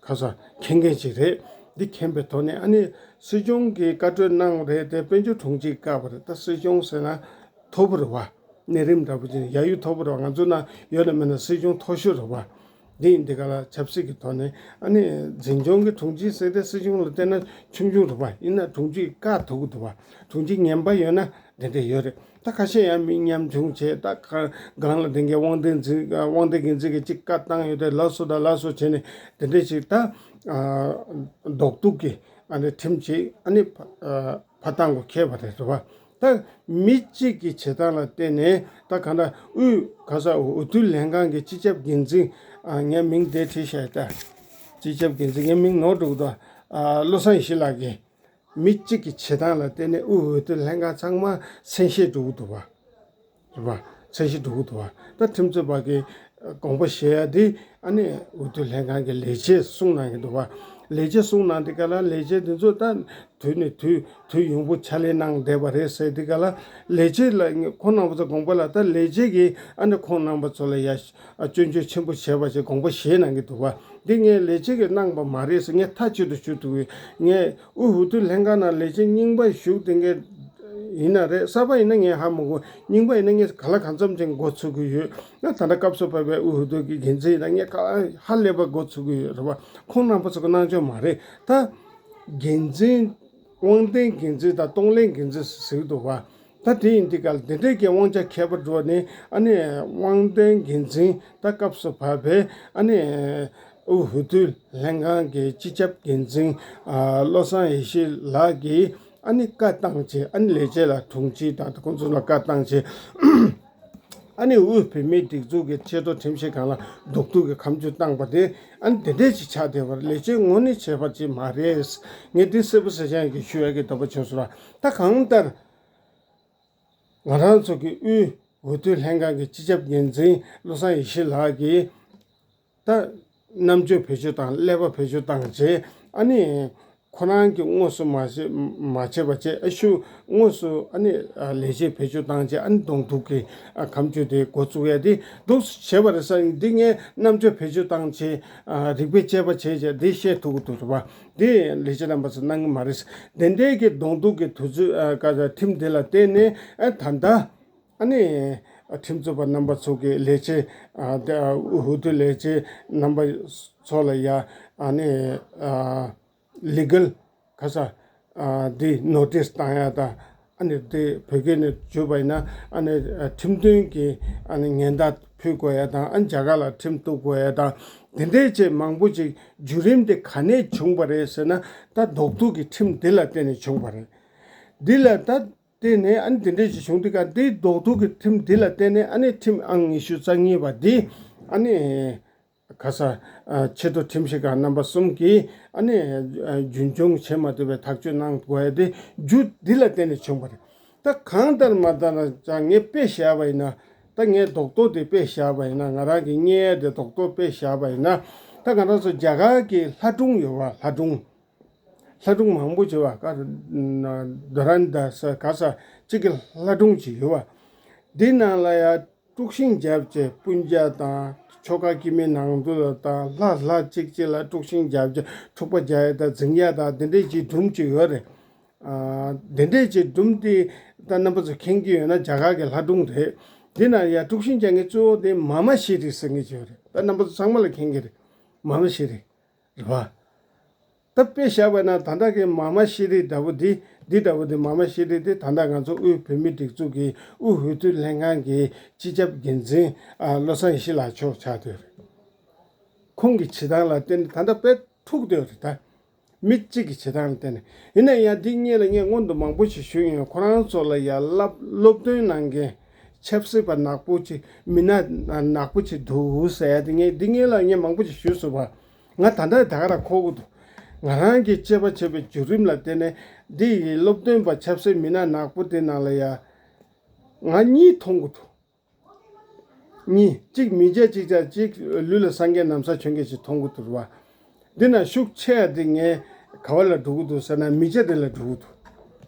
ཁ་ས་མཁྱེན་མཁན་ཅིག་རེད། འདི་མཁྱེན་པའི་ཐོག་ནས་ཨ་ནི་སྲིད་སྐྱོང་གིས་བཀའ་འཁྲོལ་གནང་རེད་དེ། དཔལ་འབྱོར་དྲུང་ཆེས་བཀའ་པ་རེད། ད་སྲིད་སྐྱོང་ཟེར་ན་མཐོ་པོ་རེད་པ། གནས་རིམ་འདྲ་པོ་ཅིག་ཡ་ཡུ་མཐོ་པོ་རེད་པ། ང་ཚོ་ན་ཡོད་ན་མེད་ན་སྲིད་སྐྱོང་མཐོ་ཤོས་རེད་པ། འདི་ཡིན་དུས་ག་ལ་ཆབ་སྲིད་ཀྱི་ཐོག་ནས་ཨ་ནི་འཛིན་སྐྱོང་གི་དྲུང་ཆེ་ཟེར་དེ་སྲིད་སྐྱོང་ལ་བལྟས་ན་ཆུང་ཆུང་རེད་པ། ཡིན་ན་དྲུང་ཆེས་བཀའ་ཐུག་གི་འདུག་པ། དྲུང་ཆེ་ངན་པ་ཡོད་ན་དེ་འདྲ་ཡོད་རེད། ད་ཁ་ཤས་ཡང་མི་ཉམ་ཆུང་བྱས། ད་ག་སྒང་ལ་དེ་འགའི་དབང་ལྡན་འཛིན་དབང་ལྡན་འགན་འཛིན་གྱིས་གཅིག་བཀའ་བཏང་ཡོད་དེ། ལགས་སོ་ད་ལགས་སོ་བྱས་ནས་དེ་འདྲས་ཅིག་ད་ཨ་རྡོག་རྡོག་གི་ཨ་ནི་ཁྲིམས་ཅིག་ཨ་ནི་ཕ་ཨ་ཕར་བཏང་དགོས་ཁེལ་བ་རེད། རེད་པ། ད་མི་གཅིག་གི་བྱེད་སྟངས་ལ་བརྟེན་ནས། ད་ག་འདྲ་དབུས་ག་ས་འོས་བསྡུ་ལྷན་ཁང་གི་སྤྱི་ཁྱབ་འགན་འཛིན། ཨ་ངས་མིང་དེ་བྲིས་བཞག་ད། སྤྱི་ཁྱབ་འགན་འཛིན། ངའི་མིང་ནོར་འགྲོ་གི་འདུག་ཨ་བློ་བཟང་ཡེ་ཤེས་ལགས་ཀྱིས། མི་གཅིག་གི་བྱེད་སྟངས་ལ་བརྟེན་ནས་དབུས་འོས་བསྡུ་ལྷན་ཁང་ཚང་མ་མཚན་ཤས་འགྲོ་གི་འདུག་པ། རེད་པ། མཚན་ཤས་འགྲོ་གི་འདུག་པ། ད་ཁྲིམས་རྩོད་པ་གི་དགོངས་པ་བཞེས་ཡ་དེ་ཨ་ནི་འོས་བསྡུ་ལྷན་ཁང་གི་ལས་བྱེད་གསུངས་གནང་གི་འདུག་པ། ལས་བྱེད་གསུངས་གནང་དེ་ག་ལ་ལས་བྱེད་དེ་ཚོ་ད་དུས་ནས་དུས་དུས་ཡོང་པོ་ཕྱག་ལས་གནང་བསྡད་པ་རེད་ཟེར་དེ་ག་ལ་ལས་བྱེད་ལ་ཁོང་རྣམ་པ་ཚོ་དགོངས་པ་ལ་ད་ལས་བྱེད་ཀྱིས་ཨ་ནི་ཁོང་རྣམ་པ་ཚོ་ལ་ཡ་སྐྱོན་བརྗོད་ཆེན་པོ་བྱས་པ་ཞིག་དགོངས་པ་བཞེས་གནང་གི་འདུག་བ། འདི་ངས་ལས་བྱེད་ཀྱིས་གནང་པ་མ་རེད་ཟེར་ངས་མཐའ་གཅིག་ཏུ་ཞུ་ཐུབ་ཀྱི། ངས་དབུས་འོས་བསྡུ་ལྷན་ཁང་ནང་ལས་བྱེད་རྙིང་པ་ཞུགས་དེ་འགའ་ཡིན་ན་རེད། གསར་པ་ཡིན་ན་ངས་ཧ་མ་གོ། རྙིང་པ་ཡིན་ན་ངས་ག་ལ་གང་འཚམ་ཅིག་མགོ་ཚོད་ཀྱི་ཡོད། ང་ད་ལྟ་སྐབས་སུ་བབས་པའི་དབུས་འོས་བསྡུ་གི་འགན་འཛིན་ཡིན་ན་ངས་ག་ཧ་ལས་པ་མགོ་ཚོད་ཀྱི་ཡོད་རེད་བ། ཁོང་རྣམ་པ་ཚོ་གི་གནང་ཆོག་མ་རེད། ད་འགན་འཛིན་དབང་ལྡན་འགན་འཛིན་དང་གཏོང་ལེན་འགན་འཛིན་ཟེར་གྱི་འདུག་བ། ད་དེ་ཡིན་དུས་ག་ལ་དེ་འདྲའི་གི་དབང་ཆ་ཁྱད་པར་འགྲོ་ནས་ཨ་ནི་དབང་ལྡན་འགན་འཛིན་ད་སྐབས་སུ་བབས་པའི་ཨ་ནི་དབུས་འོས་བསྡུ་ལྷན་ཁང་གི་སྤྱི་ཁྱབ་འགན་འཛིན་ཨ་བློ་བཟང་ཡེ་ཤེས་ལགས་ཀྱིས་ཨ་ནི་བཀའ་བཏང་བྱས། ཨ་ནི་ལས་བྱེད་ལ་དྲུང་ཆེ་དང་ཁོང་ཚོ་ལ་བཀའ་བཏང་བྱས། ཨ་ནི་དབུས་བོད་མིའི་སྒྲིག་འཛུགས་ཀྱི་ཆེས་མཐོ་ཁྲིམས་ཞིབ་ཁང་ལ་གདོང་ཐུག་གི་ཁ་མཆུ་བཏང་པ་དེ་ཨ་ནི་དེ་འདྲས་ཅིག་ཆགས་བསྡད་པ་རེད། ལས་བྱེད་ངོ་ནས་བྱས་པ་ཅིག་མ་རེད། ངས་འདི་གསལ་པོ་གསལ་རྐྱང་གི་ཞུ་ཡ་གི་འདོད་པ་བྱུང་སོང་ར། ད་གང་ལྟར་ང་རང་ཚོ་གི་དབུས་འོས་བསྡུ་ལྷན་ཁང་གི་སྤྱི་ཁྱབ་འགན་འཛིན་བློ་བཟང་ཡེ་ཤེས་ལགས་ཀྱིས་ད་རྣམ་དཔྱོད་བེད་སྤྱོད་བཏང་། ཀླད་པ་བེད་སྤྱོད་བཏང་བྱས། ཨ་ནི་ཁོ་རང་གིས་དངོས་སུ་མ་བྱས་མ་བྱས་པ་བྱས། ཨ་ཤུ་དངོས་སུ་ཨ་ནི་ལས་བྱེད་བེད་སྤྱོད་བཏང་བྱས། ཨ་ནི་གདོང་ཐུག་གི་ཁ་མཆུ་དེ་འགོ་བཙུགས་ཡ་དེ་འདུག་བྱས་པ་རེད་ཟེར། འདི་ངས་རྣམ་དཔྱོད་བེད་སྤྱོད་བཏང་བྱས་རིག་པའི་དཔྱད་པ་བྱས་བྱས་འདི་བཤད་ཐུབ་ཀྱི་འདུག་རེད་བ། འདི་ལས་བྱེད་རྣམ་པ་ཚོ་གནང་གི་མ་རེད། དེ་འདྲའི་གི་གདོང་ཐུག་གི་དུས་ཚོད་ཨ་ཀ་ཁྲིམས་འདི་ལ་བརྟེན་ནས་ཨ་ད་ལྟ་ཨ་ནི་ཁྲིམས་རྩོད་པ་རྣམ་པ་ཚོ་གི་ལས་བྱེད་ཨ་དེ་ཨ་འོས་བསྡུ་ལས་བྱེད་རྣམ་པ་ཚོ་ལ་ཡ་ཨ་ནི་ཨ་ལི་གལ་ག་ས་ཨ་འདི་ནོ་ཊིས་བཏང་ཡ་དང་། ཨ་ནི་དེ་བོད་སྐད་ནས་བརྗོད་པ་ཡིན་ན་ཨ་ནི་ཁྲིམས་མཐུན་གྱི་ཨ་ནི་ཉེན་བརྡ་ཕུལ་དགོས་ཡ་དང་། ཨ་ནི་རྒྱ་གར་ལ་ཁྲིམས་གཏུག་དགོས་ཡ་དང་། དེ་འདྲའི་ཆེད་མང་པོ་ཅིག་བརྒྱུད་རིམ་དེ་ག་ནས་བྱུང་བ་རེད་ཟེར་ན། ད་གདོང་ཐུག་གི་ཁྲིམས་འདི་ལ་བརྟེན་ནས་བྱུང་བ་རེད། འདི་ལ་ད་བརྟེན་ནས་ཨ་ནི་དེ་འདྲའི་ཞིག་བྱུང་དུས་ཀ་འདིའི་གདོང་ཐུག་གི་ཁྲིམས་འདི་ལ་བརྟེན་ནས་ཨ་ནི་ཁྲིམས་ཨང་ཉི་ཤུ་རྩ་གཉིས་པ་འདི་ཨ་ནི་ག་ས་ཨ་ཆེས་མཐོ་ཁྲིམས་ཞིབ་ཁང་རྣམ་པ་གསུམ་གྱིས་ཨ་ནི་ཨ་རྒྱུན་འཁྱོངས་བྱེད་མ་ཐུབ་པའི་ཐག་གཅོད་གནང་དགོས་ཡ་དེ་རྒྱུ་འདི་ལ་བརྟེན་ནས་བྱུང་བ་རེད། ད་གང་ལྟར་མ་ལྟར་ན་ཀྱང་ངས་དཔེ་བཞག་པ་ཡིན་ན། ད་ངས་རྡོག་རྡོག་དེ་དཔེ་བཞག་པ་ཡིན་ན། ང་རང་གི་བརྙན་ཡ་དེ་རྡོག་རྡོག་དཔེ་བཞག་པ་ཡིན་ན། ད་ང་རང་ཚོ་རྒྱ་གར་གྱི་ལྷ་སྒྲུང་ཡོད་བ། ལྷ་སྒྲུང་། ལྷ་སྒྲུང་མང་པོ་བྱེད་བ། ཀ་ར་ན་དོ་རན་དཱ་ས་ག་ས་གཅིག་གི་ལྷ་སྒྲུང་ཅིག་ཡོད་བ། འདི་ནང་ལ་ཡ་དཀྲུག་ཤིང་བརྒྱབ་བྱས། སྤུན་ཀྱག་དང་ཆོ་ག་དཀྱུས་མའི་ནང་དུ་ལ་དང་ལྷ་ལྷ་གཅིག་གཅིག་ལ་དཀྲུག་ཤིང་བརྒྱབ་བྱས་འཁྲུག་པ་རྒྱག་ཡ་དང་འཛིང་ཡ་དང་འདི་འདྲའི་ཅིག་སྒྲུང་ཅིག་ཡོད་རེད། ཨ་འདི་འདྲའི་ཅིག་སྒྲུང་དེ་ད་རྣམ་པ་ཚོ་མཁྱེན་གྱི་ཡོད་ན་རྒྱ་གར་གྱི་ལྷ་སྒྲུང་རེད། འདི་ན་ཡ་དཀྲུག་ཤིང་རྒྱག་མཁན་གཙོ་བོ་དེ་མ་མ་ཤི་རི་ཟེར་མཁན་ཅིག་ཡོད་རེད། ད་རྣམ་པ་ཚོ་ཚང་མ་ལ་མཁྱེན་གྱི་རེད། མ་མ་ཤི་རི། རེད་བ། ད་དཔེ་བཞག་པ་ན་ད་ལྟ་གི་མ་མ་ཤི་རི་འདྲ་བོ་འདི། འདི་འདྲ་བོ་འདི་མ་མ་ཤི་རི་འདི་ད་ལྟ་ང་ཚོ་དབུས་བོད་མིའི་སྒྲིག་འཛུགས་ཀྱི་དབུས་འོས་བསྡུ་ལྷན་ཁང་གི་སྤྱི་ཁྱབ་འགན་འཛིན་ཨ་བློ་བཟང་ཡེ་ཤེས་ལགས་མཆོག་ཆགས་བསྡད་ཡོད་རེད། ཁོང་གི་བྱེད་སྟངས་ལ་བརྟེན་ནས་ད་ལྟ་དཔེ་འཁྲུག་བསྡད་ཡོད་རེད་ད། མི་གཅིག་གི་བྱེད་སྟངས་ལ་བརྟེན་ནས། ཡིན་ན་ཡང་འདི་སྔོན་ལ་ངས་སྔོན་དུ་མང་པོ་ཞིག་ཞུས་ཡོད། ཁོ་རང་ཚོ་ལ་ཡ་སློབ་སློབ་སྟོན་གནང་མཁན་ཆབ་སྲིད་པ་ནག་པོ་ཅིག་མི་སྣ་ནག་པོ་ཅིག་འདུག་ཟེར་ཡ་དེ་ངས་འདི་སྔོན་ལ་ངས་མང་པོ་ཞིག་ཞུས་སོང་བ། ང་ད་ལྟ་ད་ག་རང་གོ་གི་འདུག་ང་རང་གིས་དཔྱད་པ་བྱས་པའི་བརྒྱུད་རིམ་ལ་བརྟེན་ནས་འདི་ཡི་སློབ་སྟོན་པ་ཆབ་སྲིད་མི་སྣ་ནག་པོ་དེ་ནང་ལ་ཡ་ང་གཉིས་མཐོང་གི་འདུག་གཉིས། གཅིག་མི་སྐྱ་གཅིག་ཅར་གཅིག་ལུས་ལ་སངས་རྒྱས་ན་བཟའ་གྱོན་མཁན་ཞིག་མཐོང་གི་འདུག་རེད་བ། འདི་ན་ཤུགས་ཆེ་ཡ་འདི་ངས་ག་བ་ལ་འགྲོ་གི་འདུག་ཟེར་ན་མི་སྐྱ་འདི་ལ་འགྲོ་གི་འདུག་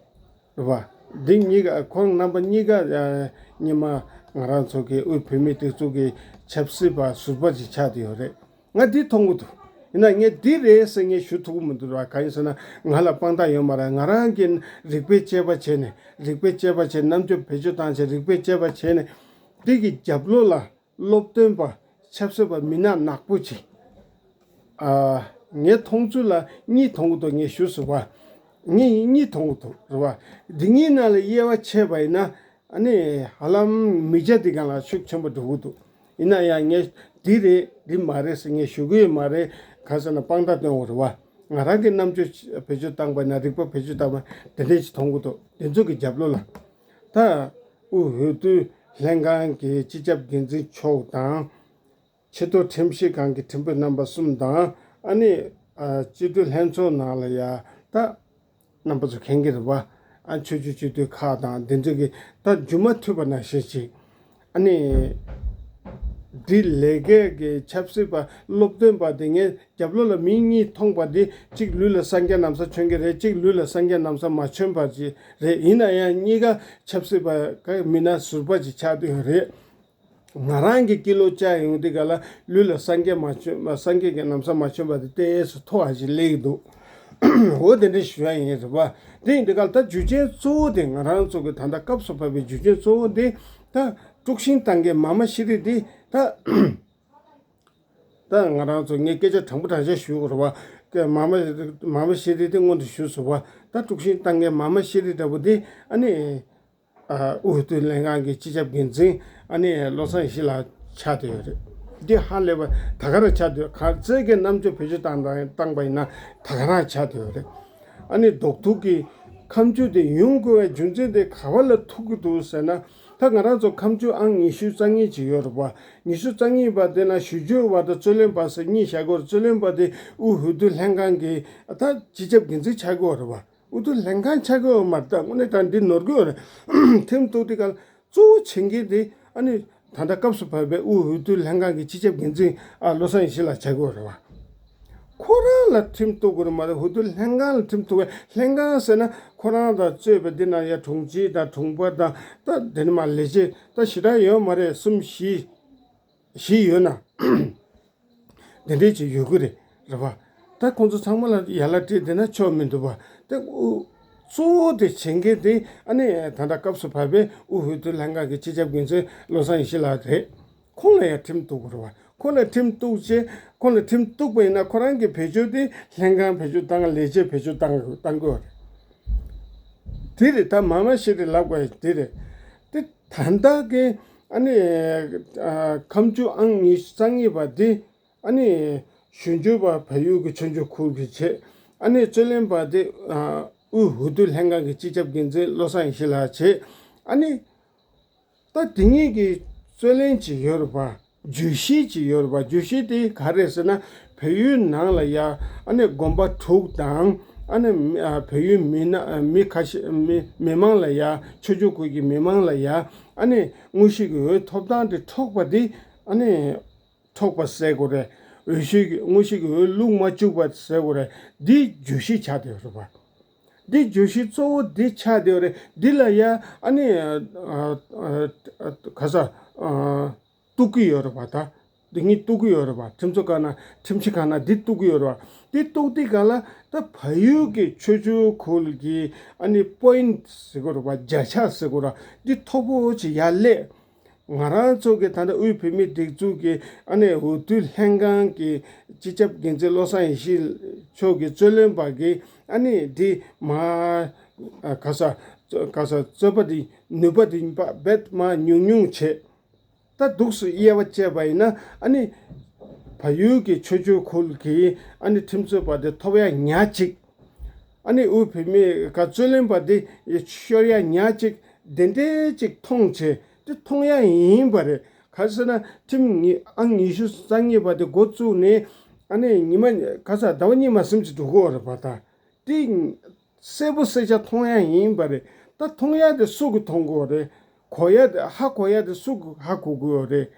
རེད་བ། འདི་གཉིས་ཀ་ཁོང་རྣམ་པ་གཉིས་ཀ་ཨ་སྔོན་མ་ང་རང་ཚོ་གི་དབུས་བོད་མིའི་སྒྲིག་འཛུགས་ཀྱི་ཆབ་སྲིད་པ་ཟུར་པ་ཅིག་ཆགས་བསྡད་ཡོད་རེད། ང་འདི་མཐོང་གི་འདུག་ཡིན་ན་ངས་འདི་རེད་ཟེར་ངས་ཞུ་ཐུབ་ཀྱི་མི་འདུག་ར། གང་ཡིན་ཟེར་ན་ང་ལ་དཔང་རྟགས་ཡོད་མ་རེད། ང་རང་གིས་རིག་པའི་དཔྱད་པ་བྱས་ནས། རིག་པའི་དཔྱད་པ་བྱས། རྣམ་དཔྱོད་བེད་སྤྱོད་བཏང་བྱས། རིག་པའི་དཔྱད་པ་བྱས་ནས་འདི་གི་རྒྱབ་ལོགས་ལ་སློབ་སྟོན་པ་ཆབ་སྲིད་པ་མི་སྣ་ནག་པོ་ཅིག་ཨ་ངའི་མཐོང་ཚུལ་ལ་གཉིས་མཐོང་གི་འདུག་ངས་ཞུས་སོང་བ། ངས་གཉིས་མཐོང་གི་འདུག་རེད་བ། འདི་གཉིས་ནང་ལ་དབྱེ་བ་ཕྱེ་བ་ཡིན་ན། ཨ་ནི་ཧ་ལམ་མི་སྐྱ་འདི་སྒང་ལ་ཤུགས་ཆེན་པོ་འགྲོ་གི་འདུག་ཡིན་ན་ཡང་ངས་འདི་རེད་འདི་མ་རེད་ཟེར་ངས་ཞུ་གི་ཡོད་མ་རེད། གང་ཟེར་ན་དཔང་རྟགས་སྟོན་དགོས་རེད་བ། ང་རང་གི་རྣམ་དཔྱོད་བེད་སྤྱོད་བཏང་པ་ན། རིག་པ་བེད་སྤྱོད་བཏང་པ་དེ་འདྲས་ཅིག་མཐོང་གི་འདུག་དེ་ཚོ་གི་རྒྱབ་ལོགས་ལ་ད་དབུས་འོས་བསྡུ་ལྷན་ཁང་གི་སྤྱི་ཁྱབ་འགན་འཛིན་མཆོག་དང་། ཆེས་མཐོ་ཁྲིམས་ཞིབ་ཁང་གི་ཁྲིམས་དཔོན་རྣམ་པ་གསུམ་དང་། ཨ་ནི་ཨ་སྤྱི་འཐུས་ལྷན་ཚོགས་ནང་ལ་ཡ་ད་རྣམ་པ་ཚོ་མཁྱེན་གྱི་རེད་བ། ཨ་ཆོས་བརྒྱུད་སྤྱི་འཐུས་ཁག་དང་འདི་འདྲ་གི་ད་རྒྱུན་མ་མཐུད་པ་ནང་བཞིན་ཅིག་ཨ་ནི་ འདི་ལས་ཀའི་གི་ཆབ་སྲིད་པ་སློབ་སྟོན་པ་དེ་ངས་རྒྱབ་ལོགས་ལ་མི་གཉིས་མཐོང་པ་དེ་གཅིག་ལུས་ལ་སངས་རྒྱས་ན་བཟའ་གྱོན་གྱི་རེད། གཅིག་ལུས་ལ་སངས་རྒྱས་ན་བཟའ་མ་གྱོན་པ་ཅིག་རེད། ཡིན་ན་ཡང་གཉིས་ཀ་ཆབ་སྲིད་པ་ག་མི་སྣ་ཟུར་པ་ཅིག་ཆགས་བསྡད་ཡོད་རེད། ང་རང་གི་སྐྱིད་ལོ་བཅར་ཡོང་དུས་ག་ལ་ལུས་ལ་སངས་རྒྱས་མ་གྱོན་སངས་རྒྱས་ཀྱི་ན་བཟའ་མ་གྱོན་པ་དེ་ཏོག་ཙམ་མཐོ་བ་ཞིག་སླེབས་ཀྱི་འདུག་འོ་དེ་འདྲ་ཞུ་ཡ་ཡིན་རེད་པ། དེ་ཡིན་དུས་ག་ལ་ད་རྒྱུ་རྐྱེན་གཙོ་བོ་དེ་ང་རང་ཚོ་གི་ད་ལྟ་སྐབས་སུ་བབས་པའི་རྒྱུ་རྐྱེན་གཙོ་བོ་དེ་ད་དཀྲུག་ཤིང་བཏང་མཁན་མ་མ་ཤི་རི་དེ་ད་ད་ང་རང་ཚོ་ངས་སྐད་ཆ་དྲང་པོ་དྲང་བཞག་ཞུ་དགོས་རེད་པ། མ་མ་མ་མ་ཤི་རི་དེ་སྔོན་དུ་ཞུས་སོང་པ། ད་དཀྲུག་ཤིང་བཏང་མཁན་མ་མ་ཤི་རི་འདྲ་པོ་དེ་ཨ་ནི། ཨ་དབུས་བོད་དོན་ལྷན་ཁང་གི་སྤྱི་ཁྱབ་འགན་འཛིན་ཨ་ནི་བློ་བཟང་ཡེ་ཤེས་ལགས་ཆགས་བསྡད་ཡོད་རེད། འདི་ཧ་ལས་པ་ད་ག་རང་ཆགས་བསྡད་ཡོད། ག་ཚོད་ཀྱི་རྣམ་དཔྱོད་བེད་སྤྱོད་བཏང་དང་བཏང་པ་ཡིན་ན་ད་ག་རང་ཆགས་བསྡད་ཡོད་རེད། ཨ་ནི་རྡོག་ཐུག་གི་ཁ་མཆུ་དེ་ཡོང་དགོས་པའི་རྒྱུ་མཚན་དེ་ག་བ་ལ་ཐུག་གི་འདུག་ཟེར་ན། ད་ང་རང་ཚོ་ཁ་མཆུ་ཨང་ཉི་ཤུ་རྩ་གཉིས་ཅིག་ཡོད་རེད་པ། ཉི་ཤུ་རྩ་གཉིས་པ་དེ་ན་ཞུ་སྦྱོར་བ་དང་རྩོད་ལེན་པ་ཟེར་གཉིས་བཞག་གི་ཡོད་རེད། རྩོད་ལེན་པ་དེ་དབུས་བོད་དོན་ལྷན་ཁང་གི་ད་སྤྱི་ཁྱབ་འགན་འཛིན་ཆགས་ཀྱི་ཡོད་རེད་པ། འུ་ཐུག་ལྷན་ཁང་ཆགས་ཀྱི་ཡོད་མ་རེད། ད་དངོས་གནས་དྲང་འདི་ནོར་གྱི་ཡོད་རེད། ཐིམ་ཐུག་དེ་ག་གཙོ་བོ་བྱེད་མཁན་དེ་ཨ་ནི་ད་ལྟ་སྐབས་སུ་བབས་པའི་དབུས་འོས་བསྡུ་ལྷན་ཁང་གི་སྤྱི་ཁྱབ་འགན་འཛིན་ཨ་བློ་བཟང་ཡེ་ཤེས་ལགས་ཆགས་ཀྱི་ཡོད་རེད་བ། ཁོ་རང་ལ་ཁྲིམས་གཏུག་དགོས་རེད་མ་རེད། འོས་བསྡུ་ལྷན་ཁང་ལ་ཁྲིམས་གཏུག་པའི་ལྷན་ཁང་ཟེར་ན་ཁོ་རང་དང་གཙོས་པའི་འདི་ན་ཡ་དྲུང་ཆེ་དང་དྲུང་འཕར་དང་ད་དེ་ནི་མ་ལས་བྱེད་ད་ཞེ་དྲག་ཡོད་མ་རེད། གསུམ་བཞི། བཞི་ཡོད་ན། དེ་འདྲས་ཅིག་ཡོད་གི་རེད། རེད་པ། ད་ཁོང་ཚོ་ཚང་མ་ལ་ཡ་ལ་སྤྲད་བསྡད་ན་ཆོག་མི་འདུག་པ། ད་གཙོ་བོ་དེ་བྱེད་མཁན་དེ་ཨ་ནི་ད་ལྟ་སྐབས་སུ་བབས་པའི་དབུས་འོས་བསྡུ་ལྷན་ཁང་གི་སྤྱི་ཁྱབ་འགན་འཛིན་བློ་བཟང་ཡེ་ཤེས་ལགས་རེད། ཁོང་ལ་ཡང་ཁྲིམས་གཏུག་དགོས་རེད་པ། ཁོང་ལ་ཁྲིམས་གཏུག་བྱས་ཁོང་ལ་ཁྲིམས་གཏུག་པ་ཡིན་ན་ཁོ་རང་གི་བེད་སྤྱོད་དེ་ལྷན་ཁང་བེད་སྤྱོད་བཏང་ལས་བྱེད་བེད་སྤྱོད་བཏང་བཏང་དགོས་རེད། དེ་རེད། ད་མ་མ་ཤི་རི་ལབ་དགོས་དེ་རེད། དེ་ད་ལྟ་གི་ཨ་ནི་ཨ་ཁ་མཆུ་ཨང་ཉི་ཤུ་རྩ་གཉིས་པ་དེ་ཨ་ནི་ཞུ་སྦྱོར་བ་བལ་ཡུལ་གྱི་ཆོས་རྒྱུགས་ཁུལ་གྱི་བྱས། ཨ་ནི་རྩོད་ལེན་པ་དེ་ཨ་དབུས་འོས་བསྡུ་ལྷན་ཁང་གི་སྤྱི་ཁྱབ་འགན་འཛིན་བློ་བཟང་ཡེ་ཤེས་ལགས་བྱས། ཨ་ནི་ད་དེ་གཉིས་ཀྱི་རྩོད་ལེན་ཅིག་ཡོད་རེད་པ། བརྗོད་གཞི་ཅིག་ཡོད་རེད་པ། བརྗོད་གཞི་དེ་ག་རེ་རེད་ཟེར་ན། བལ་ཡུལ་ནང་ལ་ཡ་ཨ་ནི་དགོན་པ་དྲུག་དང་ཨ་ནི་མི་ཨ་བལ་ཡུལ་མི་སྣ་ཨ་མི་ཁ་ཤས་མི་མི་མང་ལ་ཡ་ཆོས་རྒྱུགས་ཁུལ་གྱི་མི་མང་ལ་ཡ་ཨ་ནི་དངོས་གཞི་གི་འོས་ཐོབ་ཐང་དེ་འཕྲོག་པ་དེ་ཨ་ནི་འཕྲོག་པ་ཟེར་དགོས་རེད། འོས་གཞི་གི་དངོས་གཞི་གི་འོས་བླུག་མ་བཅུག་པ་ཟེར་དགོས་རེད། འདི་བརྗོད་གཞི་ཆགས་བསྡད་ཡོད་རེད་པ། འདི་བརྗོད་གཞི་གཙོ་བོ་འདི་ཆགས་བསྡད་ཡོད་རེད། འདི་ལ་ཡ་ཨ་ནི་ཨ་ཨ་ཨ་ག་ས་ཨ་གཏུག་གི་ཡོད་རེད་པ། ད་འདི་གཉིས་གཏུག་གི་ཡོད་རེད་པ། ཁྲིམས་བཟོ་ཁང་ན་ཁྲིམས་ཞིབ་ཁང་ན་འདི་གཏུག་གི་ཡོད་རེད་པ། འདི་གཏུག་དུས་ག་ལ་ད་བལ་ཡུལ་གྱི་ཆོས་རྒྱུགས་ཁུལ་གྱི་ཨ་ནི་པོ་ཡིན་ཊི་ཟེར་དགོས་རེད་པ། བརྒྱ་ཆ་ཟེར་དགོས་རེད། འདི་མཐོ་པོ་ཅིག་ཡར་སླེབས། ང་རང་ཚོ་གི་ད་ལྟ་དབུས་བོད་མིའི་སྒྲིག་འཛུགས་ཀྱི་ཨ་ནི་འོས་བསྡུ་ལྷན་ཁང་གི་སྤྱི་ཁྱབ་འགན་འཛིན་བློ་བཟང་ཡེ་ཤེས་མཆོག་གི་རྩོད་ལེན་པ་གི་ཨ་ནི་འདི་མ་ཨ་ག་ས་ག་ས་རྩོད་པ་འདི་ནུས་པ་འདི་རྦད་མ་ཉུང་ཉུང་བྱས། ད་འདུག་སེ་དབྱེ་བ་བཅད་པ་ཡིན་ན་ཨ་ནི་བལ་ཡུལ་གྱི་ཆོས་རྒྱུགས་ཁུལ་གྱི་ཨ་ནི་ཁྲིམས་རྩོད་པ་དེ་ཐོབ་ཡ་ཉག་གཅིག་ཨ་ནི་དབུས་བོད་མིའི་ག་རྩོད་ལེན་པ་དེ་ཤོར་ཡ་ཉག་གཅིག་དེ་འདྲའི་གཅིག་མཐོང་བྱས་དེ་མཐོང་ཡ་ཡིན་པ་རེད། ག་རེ་ཟེར་ན་ཁྲིམས་ཉི་ཨང་ཉི་ཤུ་རྩ་གཉིས་པ་དེ་འགོ་བཙུགས་ནས་ཨ་ནི་ཉི་མ་ག་ས་ཟླ་བ་གཉིས་མ་ཟིན་གྱི་འགྲོ་གི་ཡོད་རེད་པ། ད་དེ་གསལ་པོ་གསལ་ཆ་མཐོང་ཡ་ཡིན་པ་རེད། ད་མཐོང་ཡ་དེ་སུ་གིས་མཐོང་གི་ཡོད་རེད། གོ་ཡ་དེ་ཧ་གོ་ཡ་དེ་སུ་གིས་ཧ་གོ་གི་ཡོད་རེད།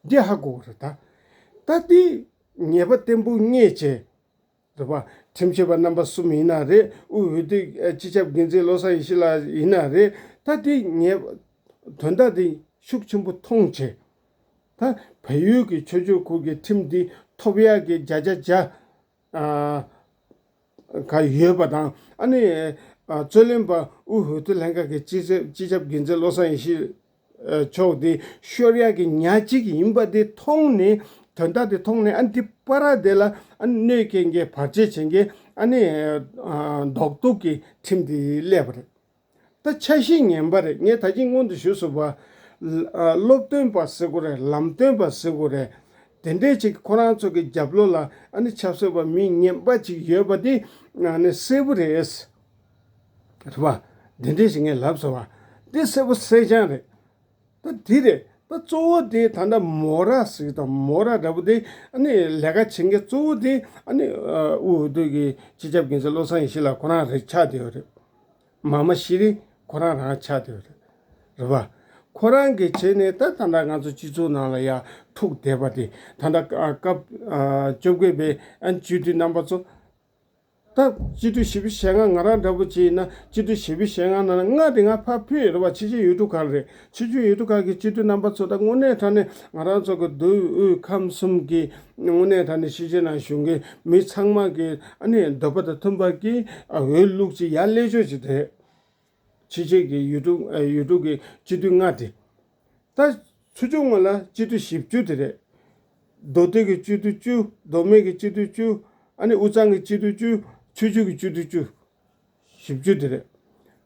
འདི་ཧ་གོ་གི་རེད། ད་ད་དེ་ཉེས་པ་བརྟན་པོ་རྙེད་བྱས། རེད་པ། ཁྲིམས་ཞིབ་པ་རྣམ་པ་གསུམ་ཡིན་ན་རེད། དབུས་འོས་བསྡུ་སྤྱི་ཁྱབ་འགན་འཛིན་བློ་བཟང་ཡེ་ཤེས་ལགས་ཡིན་ན་རེད། ད་དེ་ངས་དོན་དག་དེ་ཤུགས་ཆེན་པོ་མཐོང་བྱས། ད་བལ་ཡུལ་གྱི་ཆོས་རྒྱུགས་ཁུལ་གྱི་ཁྲིམས་འདི་ཐོབ་ཡག་གི་བརྒྱ་ཆ་བརྒྱ་ཨ་ག་ཡོད་པ་དང་ཨ་ནི་ཨ་རྩོད་ལེན་པ་དབུས་འོས་བསྡུ་ལྷན་ཁང་གི་སྤྱི་ཁྱབ་སྤྱི་ཁྱབ་འགན་འཛིན་བློ་བཟང་ཡེ་ཤེས། ཕྱོགས་དེ་ཤོར་ཡག་གི་ཉག་གཅིག་ཡིན་པ་དེ་མཐོང་ནས། དོན་དག་དེ་མཐོང་ནས་ཨ་ནི་དེ་བར་དེ་ལ་ཨ་ནི་གནོད་སྐྱེལ་མཁན་བར་ཆད་བྱེད་མཁན་ཨ་ནི་ཨ་རྡོག་རྡོག་གི་ཁྲིམས་དེ་སླེབས་པ་རེད། ད་འཆར་གཞི་ངན་པ་རེད། ངས་ད་གིན་སྔོན་དུ་ཞུས་སོང་བ། ཨ་སློབ་སྟོན་པ་ཟེར་དགོས་རེད། ལམ་སྟོན་པ་ཟེར་དགོས་རེད། དེ་འདྲས་ཅིག་ཁོ་རང་ཚོ་གི་རྒྱབ་ལོགས་ལ་ཨ་ནི་ཆབ་སྲིད་པ་མི་ངན་པ་ཅིག་ཡོད་པ་དེ་ཨ་ནི་གསལ་པོ་རེད། རེད་པ། འདི་འདྲས་ཞིག་ངས་ལབ་སོང་བ། འདི་གསལ་པོ་གསལ་རྐྱང་རེད། ད་འདི་རེད། ད་གཙོ་བོ་དེ་ད་ལྟ་མོ་ར་ཟིག་དང་མོ་ར་འདྲ་པོ་དེ་ཨ་ནི་ལས་ཀ་བྱེད་མཁན་གཙོ་བོ་དེ་ཨ་ནི་ཨ་དབུས་འོས་བསྡུ་གི་སྤྱི་ཁྱབ་འགན་འཛིན་བློ་བཟང་ཡེ་ཤེས་ལགས་ཁོ་རང་རེད་ཆགས་བསྡད་ཡོད་རེད། མ་མ་ཤི་རི་ཁོ་རང་རང་ཆགས་བསྡད་ཡོད་རེད། རེད་པ། ཁོ་རང་གིས་བྱས་ནས་ད་ད་ལྟ་ང་ཚོ་སྤྱི་ཚོགས་ནང་ལ་ཡ་ཐུག་བསྡད་པ་དེ་ད་ལྟ་སྐབས་བཅོ་བརྒྱད་པའི་ཨ་སྤྱི་འཐུས་རྣམ་པ་ཚོ། ད་སྤྱི་འཐུས་བཞི་བཅུ་ཞེ་ལྔ་ང་རང་འདྲ་པོ་ཅིག་ཡིན་ན་སྤྱི་འཐུས་བཞི་བཅུ་ཞེ་ལྔ་ནང་ལ་ལྔ་དེ་ང་ཕར་ཕུད་ཡོད་རེད་བ། ཕྱི་རྒྱལ་ཡུལ་གྲུ་ཁག་རེད། ཕྱི་རྒྱལ་ཡུལ་གྲུ་ཁག་གི་སྤྱི་འཐུས་རྣམ་པ་ཚོ་ད་དངོས་གནས་དྲང་གནས་ང་རང་ཚོ་གི་མདོ་དབུས་ཁམས་གསུམ་གྱི་དངོས་གནས་དྲང་གནས་ཕྱི་རྒྱལ་ནང་བཞུགས་མཁན་མི་ཚང་མ་གི་ཨ་ནི་འདོད་པ་དང་མཐུན་པ་གི་འོས་བླུགས་ཅིག་ཡར་སླེབས་ཕྱོགས་ཅིག་རེད། ཕྱི་རྒྱལ་གྱི་ཡུལ་གྲུ་ཡུལ་གྲུ་གི་སྤྱི་འཐུས་ལྔ་དེ། ད་ཚུར་ཕྱོགས་ངོས་ལ་སྤྱི་འཐུས་བཞི་བཅུ་དེ་རེད། མདོ་སྟོད་ཀྱི་སྤྱི་འཐུས་བཅུ། མདོ་སྨད་ཀྱི་སྤྱི་འཐུས་བཅུ། ཨ་ནི་དབུས་གཙང་གི་སྤྱི་འཐུས་བཅུ། ཆོས་བརྒྱུད་ཀྱི་སྤྱི་འཐུས་བཅུ། བཞི་བཅུ་དེ་རེད།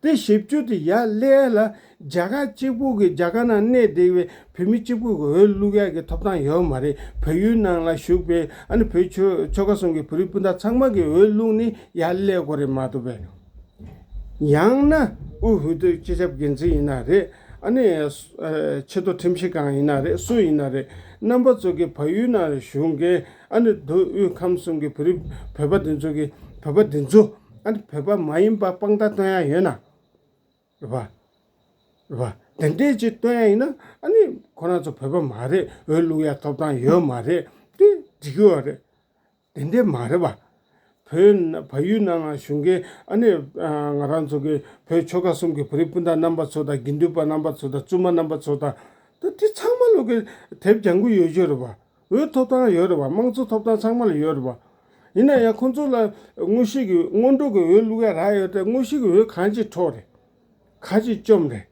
དེ་བཞི་བཅུ་དེ་ཡར་སླེབས་ལ་རྒྱ་གར་གཅིག་པུ་གི་རྒྱ་གར་ནང་གནས་བསྡད་པའི་བོད་མི་གཅིག་པུ་གི་འོས་བླུག་ཡག་གི་ཐོབ་ཐང་ཡོད་མ་རེད། བལ་ཡུལ་ནང་ལ་བཞུགས་པའི་ཨ་ནི་བོད་ཆོལ་ཆོལ་ཁ་གསུམ་གྱི་བོད་རིགས་སྤུན་ཟླ་ཚང་མ་གི་འོས་བླུག་ནི་ཡར་སླེབས་དགོས་རེད་མ་གཏོགས་པས། ཡང་ན་དབུས་འོས་བསྡུ་སྤྱི་ཁྱབ་འགན་འཛིན་ཡིན་ན་རེད། ཨ་ནི་ཆེས་མཐོ་ཁྲིམས་ཞིབ་ཁང་ཡིན་ན་རེད། སུ་ཡིན་ན་རེད། རྣམ་པ་ཚོ་གི་བལ་ཡུལ་ནང་ལ་བཞུགས་མཁན་ཨ་ནི་མདོ་དབུས་ཁམས་གསུམ་གྱི་བོད་རིགས་བོད་པ་འདི་ཚོ་གི་བོད་པ་འདི་ཚོ་ཨ་ནི་བོད་པ་མ་ཡིན་པ་དཔང་རྟགས་སྟོན་ཡ་ཡོད་ན། རེད་པ། རེད་པ། དེ་འདྲས་ཅིག་སྟོན་ཡ་ཡིན་ན་ཨ་ནི་ཁོ་རང་ཚོ་བོད་པ་མ་རེད། འོས་བླུག་ཡ་ཐོབ་ཐང་ཡོད་མ་རེད། དེ་འགྲིག་གི་ཡོད་རེད། དེ་འདྲས་མ་རེད་པ། བོད་ན་བལ་ཡུལ་ནང་ལ་བཞུགས་མཁན་ཨ་ནི་ང་རང་ཚོ་གི་བོད་ཆོལ་ཁ་གསུམ་གྱི་བོད་རིགས་སྤུན་ཟླ་རྣམ་པ་ཚོ་དང་དགེ་འདུན་པ་རྣམ་པ་ཚོ་དང་བཙུན་མ་རྣམ་པ་ཚོ་དང་ད་དེ་ཚང་མ་ལོག་གི་དེབ་ལྗང་ཁུ་ཡོད་རྒྱུ་རེད་པ། འོས་ཐོབ་ཐང་ཡོད་རེད་པ། དམངས་གཙོ་ཐོབ་ཐང་ཚང་མ་ལ་ཡོད་རེད་པ། ཡིན་ན་ཡང་ཁོང་ཚོ་ལ་དངོས་གཞི་གི་སྔོན་འགྲོ་གི་འོས་བླུག་ཡ་རག་ཡོད་དེ་དངོས་གཞི་གི་འོས་གང་ཅིག་འཕྲོག་རེད། གང་ཅིག་བཅོམ་རེད།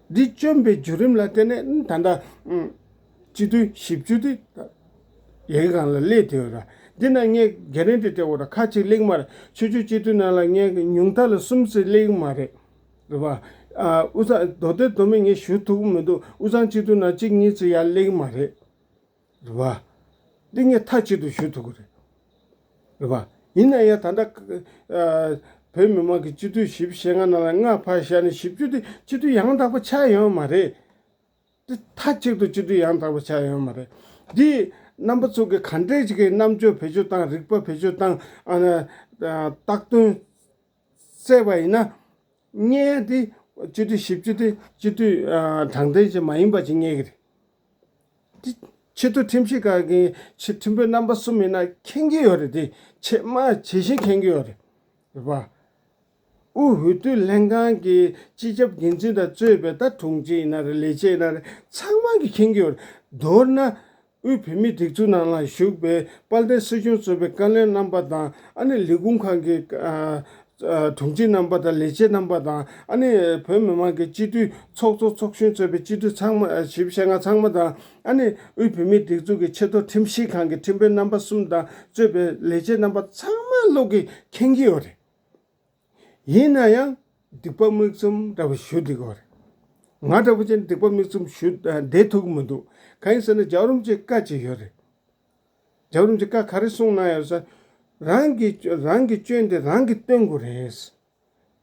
འདི་བཅོམ་པའི་བརྒྱུད་རིམ་ལ་བརྟེན་ནས་ད་ལྟ་སྤྱི་འཐུས་བཞི་བཅུ་དེ་ཡ་གི་སྒང་ལ་སླེབས་བསྡད་ཡོད་ར། འདི་ན་ངས་གྷེ་རན་ཊི་སྤྲད་དགོས་ར། ཁ་ཅིག་སླེབས་མ་རེད། ཆོས་བརྒྱུད་སྤྱི་འཐུས་ནང་ལ་ངས་ཉུང་མཐའ་ལ་གསུམ་ཙམ་སླེབས་མ་རེད། རེད་པ། ཨ་དབུས་གཙང་མདོ་སྟོད་མདོ་སྨད་ངས་ཞུ་ཐུབ་ཀྱི་མི་འདུག། དབུས་གཙང་སྤྱི་འཐུས་ནང་གཅིག་གཉིས་ཙམ་ཡར་སླེབས་མ་རེད། རེད་པ། འདི་ངས་མཐའ་གཅིག་ཏུ་ཞུ་ཐུབ་ཀྱི་རེད། རེད་པ། ཡིན་ན་ཡང་ད་ལྟ་ཨ་བོད་མི་མང་གི་སྤྱི་འཐུས་བཞི་བཅུ་ཞེ་ལྔ་ནང་ལ་ལྔ་ཕར་བཞག་ནས་བཞི་བཅུ་དེ་སྤྱི་འཐུས་ཡང་དག་པ་ཆགས་ཡོད་མ་རེད། འདི་མཐའ་གཅིག་ཏུ་སྤྱི་འཐུས་ཡང་དག་པ་ཆགས་ཡོད་མ་རེད། འདི་རྣམ་པ་ཚོ་གི་ག་འདྲས་ཅིག་གི་རྣམ་དཔྱོད་བེད་སྤྱོད་བཏང་། རིག་པ་བེད་སྤྱོད་བཏང་། ཨ་ནི་ཨ་བཏགས་དོན་བཙལ་བ་ཡིན་ན། ངས་འདི་སྤྱི་འཐུས་བཞི་བཅུ་དེ་སྤྱི་འཐུས་ཨ་དྲང་བདེན་ཅིག་མ་ཡིན་པ་ཅིག་རྙེད་ཀྱི་རེད། འདི་ཆེས་མཐོ་ཁྲིམས་ཞིབ་ཁང་གི་ཆེས་ཁྲིམས་དཔོན་རྣམ་པ་གསུམ་ཡིན་ན་མཁྱེན་གྱི་ཡོད་རེད། དེ་ཆེས་མ་ཇི་བཞིན་མཁྱེན་གྱི་ཡོད་རེད། རེད་པ། དབུས་འོས་བསྡུ་ལྷན་ཁང་གི་སྤྱི་ཁྱབ་འགན་འཛིན་དང་གཙོས་པའི་ད་དྲུང་ཆེ་ཡིན་ན་རེད། ལས་བྱེད་ཡིན་ན་རེད། ཚང་མ་གིས་མཁྱེན་གྱི་ཡོད་རེད། མདོར་ན་དབུས་བོད་མིའི་སྒྲིག་འཛུགས་ནང་ལ་བཞུགས་པའི་དཔལ་ལྡན་སྲིད་སྐྱོང་གཙོས་པའི་བཀའ་བློན་རྣམ་པ་དང་། ཨ་ནི་ལས་ཁུངས་ཁག་གི་ཨ་ཨ་དྲུང་ཆེ་རྣམ་པ་དང་ལས་བྱེད་རྣམ་པ་དང་། ཨ་ནི་བོད་མི་མང་གི་སྤྱི་འཐུས་ཚོགས་གཙོ་ཚོགས་གཞོན་གཙོས་པའི་སྤྱི་འཐུས་ཚང་མ་ཨ་བཞི་བཅུ་ཞེ་ལྔ་ཚང་མ་དང་། ཨ་ནི་དབུས་བོད་མིའི་སྒྲིག་འཛུགས་ཀྱི་ཆེས་མཐོ་ཁྲིམས་ཞིབ་ཁང་གི་ཁྲིམས་དཔོན་རྣམ་པ་གསུམ་དང་གཙོས་པའི་ལས་བྱེད་རྣམ་པ་ཚང་མ་ལོག་གིས་མཁྱེན་གྱི་ཡོད་རེད། ཡིན་ན་ཡང་སྡིག་པ་མིག་བཙུམ་འདྲ་བོ་ཞུ་བསྡད་ཀྱི་ཡོད་རེད། ང་འདྲ་བོ་ཅན་སྡིག་པ་མིག་བཙུམ་ཞུ་ཨ་བསྡད་ཐུབ་ཀྱི་མི་འདུག། གང་ཡིན་ཟེར་ན་རྒྱལ་བ་རིན་པོ་ཆེའི་བཀའ་ཅིག་ཡོད་རེད། རྒྱལ་བ་རིན་པོ་ཆེས་བཀའ་ག་རེ་གསུངས་གནང་ཡོད་ཟེར། རང་གི་རང་གི་སྐྱོན་དེ་རང་གིས་སྟོན་དགོས་རེད།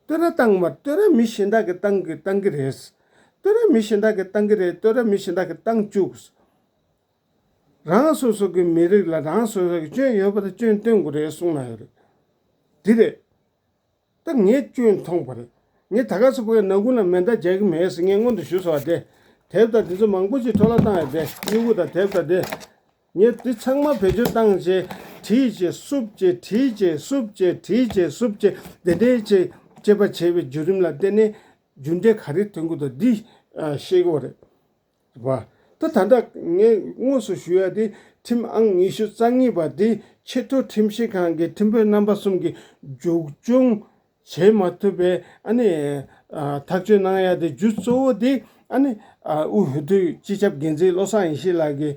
བསྟོད་ར་བཏང་མ། བསྟོད་ར་མི་གཞན་དག་གིས་བཏང་གི་བཏང་གི་རེད། བསྟོད་ར་མི་གཞན་དག་གིས་བཏང་གི་རེད། བསྟོད་ར་མི་གཞན་དག་གིས་བཏང་བཅུག། རང་སོ་སོ་གི་མི་རིགས་ལ་རང་སོ་སོ་གི་སྐྱོན་ཡོད་པ་དང་སྐྱོན་སྟོན་དགོས་རེད་གསུངས་གནང་ཡོད་རེད། འདི་རེད། ད་ངས་སྐྱོན་མཐོང་བ་རེད། ངས་ད་ག་སོ་པའི་ནང་ཁུལ་ལ་མེ་མདའ་རྒྱག་གི་མེད་ཟེར་ངས་སྔོན་དུ་ཞུས་སོང་བ་དེ། དེབ་དང་དེ་ཚོ་མང་པོ་ཅིག་འཕྲོ་བརླག་བཏང་ཡོད་དེ། སྨྱུ་གུ་དང་དེབ་དང་དེ། ངས་འདི་ཚང་མ་བེད་སྤྱོད་བཏང་བྱས། བྲིས་བྱས་བསུབ་བྱས། བྲིས་བྱས་བསུབ་བྱས། བྲིས་བྱས་བསུབ་བྱས། དེ་འདྲའི་བྱས་དཔྱད་པ་བྱས་པའི་བརྒྱུད་རིམ་ལ་བརྟེན་ནས་རྒྱུ་འབྲས་ག་རེ་ཐོན་གྱི་འདུག། འདི་ཨ་ཤེས་དགོས་རེད། རེད་པ། ད་ད་ལྟ་ངས་དངོས་སུ་ཞུ་ཡ་དེ་ཁྲིམས་ཨང་ཉི་ཤུ་རྩ་གཉིས་པ་དེ་ཆེས་མཐོ་ཁྲིམས་ཞིབ་ཁང་གི་ཁྲིམས་དཔོན་རྣམ་པ་གསུམ་གྱིས་མཇུག་སྐྱོང་བྱེད་མ་ཐུབ་པའི་ཨ་ནི་ཨ་ཐག་གཅོད་གནང་ཡ་དེ་རྒྱུ་གཙོ་བོ་དེ་ཨ་ནི་ཨ་དབུས་འོས་བསྡུའི་སྤྱི་ཁྱབ་འགན་འཛིན་བློ་བཟང་ཡེ་ཤེས་ལགས་ཀྱི་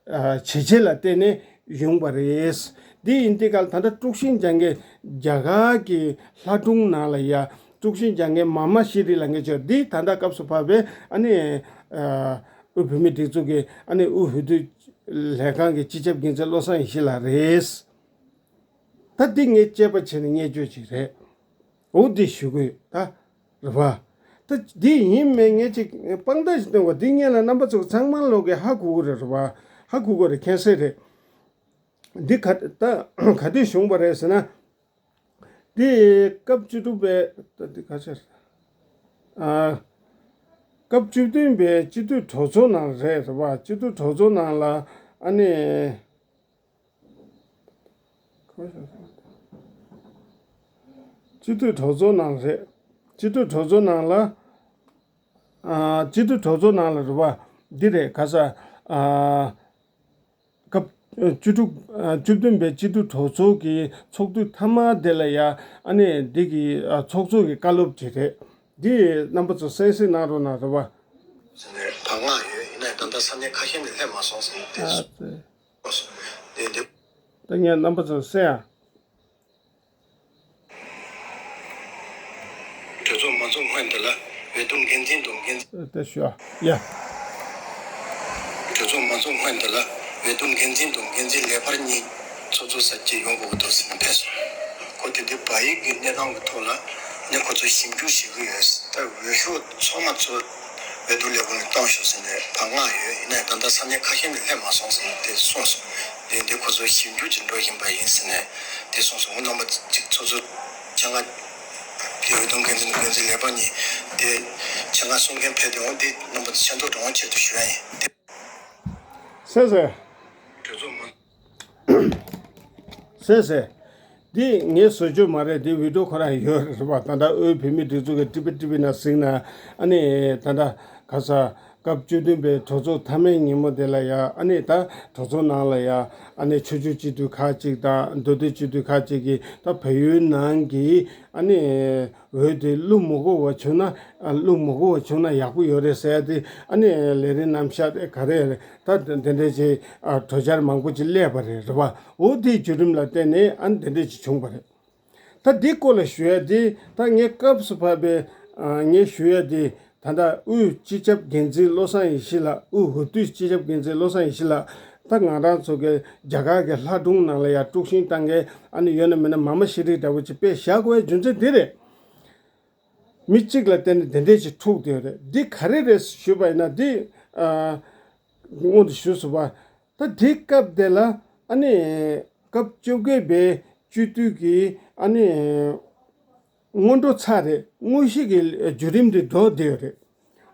ཨ་བྱས་རྗེས་ལ་བརྟེན་ནས་ཡོང་བ་རེད། འདི་ཡིན་དུས་ག་ལ་ད་ལྟ་དཀྲུག་ཤིང་རྒྱག་མཁན་རྒྱ་གར་གྱི་ལྷ་སྒྲུང་ནང་ལ་ཡ། དཀྲུག་ཤིང་རྒྱག་མཁན་མ་མ་ཤི་རི་ལ་ངེས་ཆོག་འདི་ད་ལྟ་སྐབས་སུ་བབས་པའི་ཨ་ནི་ཨ་དབུས་བོད་མིའི་སྒྲིག་འཛུགས་ཀྱི་ཨ་ནི་དབུས་འོས་བསྡུ་ལས་ཁང་གི་སྤྱི་ཁྱབ་འགན་འཛིན་བློ་བཟང་ཡེ་ཤེས་ལགས་རེད། ད་འདི་ངས་དཔྱད་པ་བྱས་ནས་རྙེད་རྒྱུ་ཅིག་རེད། འོ་འདི་ཞུ་གི་ཡོད་ད། རེད་པ། ད་འདི་ཡིན་མིན་ངས་ཅིག་དཔང་རྟགས་ཤིག་སྟོན་དགོས། འདི་སྔོན་ལ་རྣམ་པ་ཚོ་ཚང་མ་ལོག་གིས་ཧ་གོ་གི་རེད། རེད་པ། ཧ་གོ་གི་རེད། མཁྱེན་གསལ་རེད། འདི་ག་ད་ག་དུས་བྱུང་བ་རེད་ཟེར་ན། འདི་སྐབས་བཅུ་དྲུག་པའི་ད་འདི་ག་ཚོད་རེད། ཨ། སྐབས་བཅུ་བདུན་པའི་སྤྱི་འཐུས་གྲོས་ཚོགས་ནང་རེད་རེད་བ། སྤྱི་འཐུས་གྲོས་ཚོགས་ནང་ལ་ཨ་ནི། སྤྱི་འཐུས་གྲོས་ཚོགས་ནང་རེད། སྤྱི་འཐུས་གྲོས་ཚོགས་ནང་ལ། ཨ། སྤྱི་འཐུས་གྲོས་ཚོགས་ནང་ལ་རེད་བ། འདི་རེད་ག་ས། ཨ། སྐབས་བཅུ་དྲུག་ཨ། བཅུ་བདུན་པའི་སྤྱི་འཐུས་གྲོས་ཚོགས་ཀྱི་ཚོགས་དུས་མཐའ་མ་དེ་ལ་ཡ། ཨ་ནི་འདི་གི་ཨ། ཚོགས་གཙོ་གི་བཀའ་སློབ་ཅིག་རེད། འདི་རྣམ་པ་ཚོ་གསན་གཟིགས་གནང་རོགས་གནང་རེད་བ། ཟེར་ནས་བག་ངག་ཡོད། ཡིན་ནའི་ད་ལྟ་ས་གནས་ཁ་ཤས་ནས་སླེབས་མ་སོང་ཟེར་ནས་དེ། ཨ་ཙི། དེ་དེ། ད་ངས་རྣམ་པ་ཚོར་གསན་ཨ། གྲོས་ཚོགས་མ་ཚོགས་སྔོན་དེ་ལ་འོས་བསྡུ་འགན་འཛིན་དང་འགན་འཛིན། ད་ཞུ་ཨ། ཡ། གྲོས་ཚོགས་མ་ཚོགས་སྔོན་དེ་ལ་འོས་བསྡུ་འགན་འཛིན་དང་འགན་འཛིན་ལས་འཕར་གཉིས་ཚོགས་གཙོ་ས་བཅད་ཡོང་དགོས་ཀྱི་འདུག་ཟེར་ནས་ཕེབས་སོང་། ཁོ་དེ་དུས་བལ་ཡུལ་གྱི་གནས་སྟངས་ཀྱི་ཐོག་ལ་ནི་ཁོ་ཚོས་ཞིབ་འཇུག་བྱེད་ཀྱི་ཡོད། ད་འོས་ཤོག་ཚང་མ་ཚོ་འོས་བསྡུ་ལས་ཁུངས་ནས་བཏང་ཤོག་ཟེར་ནས་བག་ངག་ཡོད། ཡིན་ནའི་ད་ལྟ་ས་གནས་ཁ་ཤས་ནས་སླེབས་མ་སོང་ཟེར་ནས་དེ་གསུངས་སོང་། དེ་འདི་ཁོ་ཚོ་ཞིབ་འཇུག་ཅིག་འགྲོ་བཞིན་པ་ཡིན་ཟེར་ནས་དེ་གསུངས་སོང་། འོ་རྣམ་པ་ཚོ་གཅིག་ཚོགས་གཙོ་ཆེད་མངགས་དེ་འོས་བསྡུ་འགན་འཛིན་འགན་འཛིན་ལས་འཕར་གཉིས་དེ་ཆེད་མངགས་གསུང་མཁན་ཕེབས་ཏེ། འོ་འདི་རྣམ་པ་ཚོ་ཆེ་མཐོང་དྲང་བོ་ཆེད་དུ་ཞུ་ཡ་ཡིན། དེ། སེ་སེ། གྲོས་ཚོགས་མ། སེ་སེ། འདི་ངས་བཟོ་རྒྱུ་མ་རེད། འདི་བི་ཌིའོ་ཁོ་རང་ཡོད་རེད་བ། ད་ལྟ་དབུས་བོད་མིའི་སྒྲིག་འཛུགས་ཀྱི་ཊི་བི་ཊི་བི་ནང་གཟིགས་ན། ཨ་ནི་ད་ལྟ་ག་ས་སྐབས་བཅུ་བདུན་པའི་གྲོས་ཚོགས་མཐའ་མའི་ཉིན་མོ་དེ་ལ་ཡ། ཨ་ནི་ད་གྲོས་ཚོགས་ནང་ལ་ཡ། ཨ་ནི་ཆོས་བརྒྱུད་སྤྱི་འཐུས་ཁག་ཅིག་དང་མདོ་སྟོད་སྤྱི་འཐུས་ཁག་ཅིག་གིས་ད་བལ་ཡུལ་ནང་གི་ཨ་ནི་འོས་དེ་བླུག་མི་དགོས་པ་བྱུང་ན། ཨ། བླུག་མི་དགོས་པ་བྱུང་ན་ཡག་པོ་ཡོད་རེད་ཟེར་ཏེ། ཨ་ནི་ལས་རིམ་རྣམ་གཞག་དེ་ག་རེ་རེད། ད་དེ་འདྲ་ཅིག་ཨ། གྲོས་འཆར་མང་པོ་ཅིག་སླེབས་པ་རེད། རེད་བ། འོ་དེའི་བརྒྱུད་རིམ་ལ་བརྟེན་ནས་ཨ་ནི་དེ་འདྲ་ཅིག་བྱུང་བ་རེད། ད་འདི་སྐོར་ལ་ཞུ་ཡ་དེ། ད་ངས་སྐབས་སུ་བབས་པའི། ཨ། ངས་ཞུ་ཡ་དེ། ད་ལྟ་དབུས་སྤྱི་ཁྱབ་འགན་འཛིན་བློ་བཟང་ཡེ་ཤེས་ལགས། དབུས་འོས་བསྡུའི་སྤྱི་ཁྱབ་འགན་འཛིན་བློ་བཟང་ཡེ་ཤེས་ལགས། ད་ང་རང་ཚོ་གི་རྒྱ་གར་གྱི་ལྷ་སྒྲུང་ནང་ལ་ཡ་དཀྲུག་ཤིང་བཏང་མཁན་ཨ་ནི་ཡོད་ན་མེད་ན་མ་མ་ཤེས་རིག་འདྲ་བོ་ཅིག་དཔེ་བཞག་དགོས་པའི་རྒྱུ་མཚན་དེ་རེད། མི་གཅིག་ལ་བརྟེན་ནས་དེ་འདྲས་ཅིག་འཁྲུག་བསྡད་ཡོད་རེད། འདི་ག་རེ་རེད་ཞུས་པ་ཡིན་ན། འདི། ཨ། སྔོན་དུ་ཞུས་སོང་བ། ད་དེ་སྐབས་དེ་ལ་ཨ་ནི་སྐབས་བཅོ་བརྒྱད་པའི་སྤྱི་འཐུས་ཀྱི་ཨ་ནི་སྔོན་འགྲོ་ཚར་རེད། དངོས་གཞི་གི་བརྒྱུད་རིམ་དེ་འགྲོ་བསྡད་ཡོད་རེད།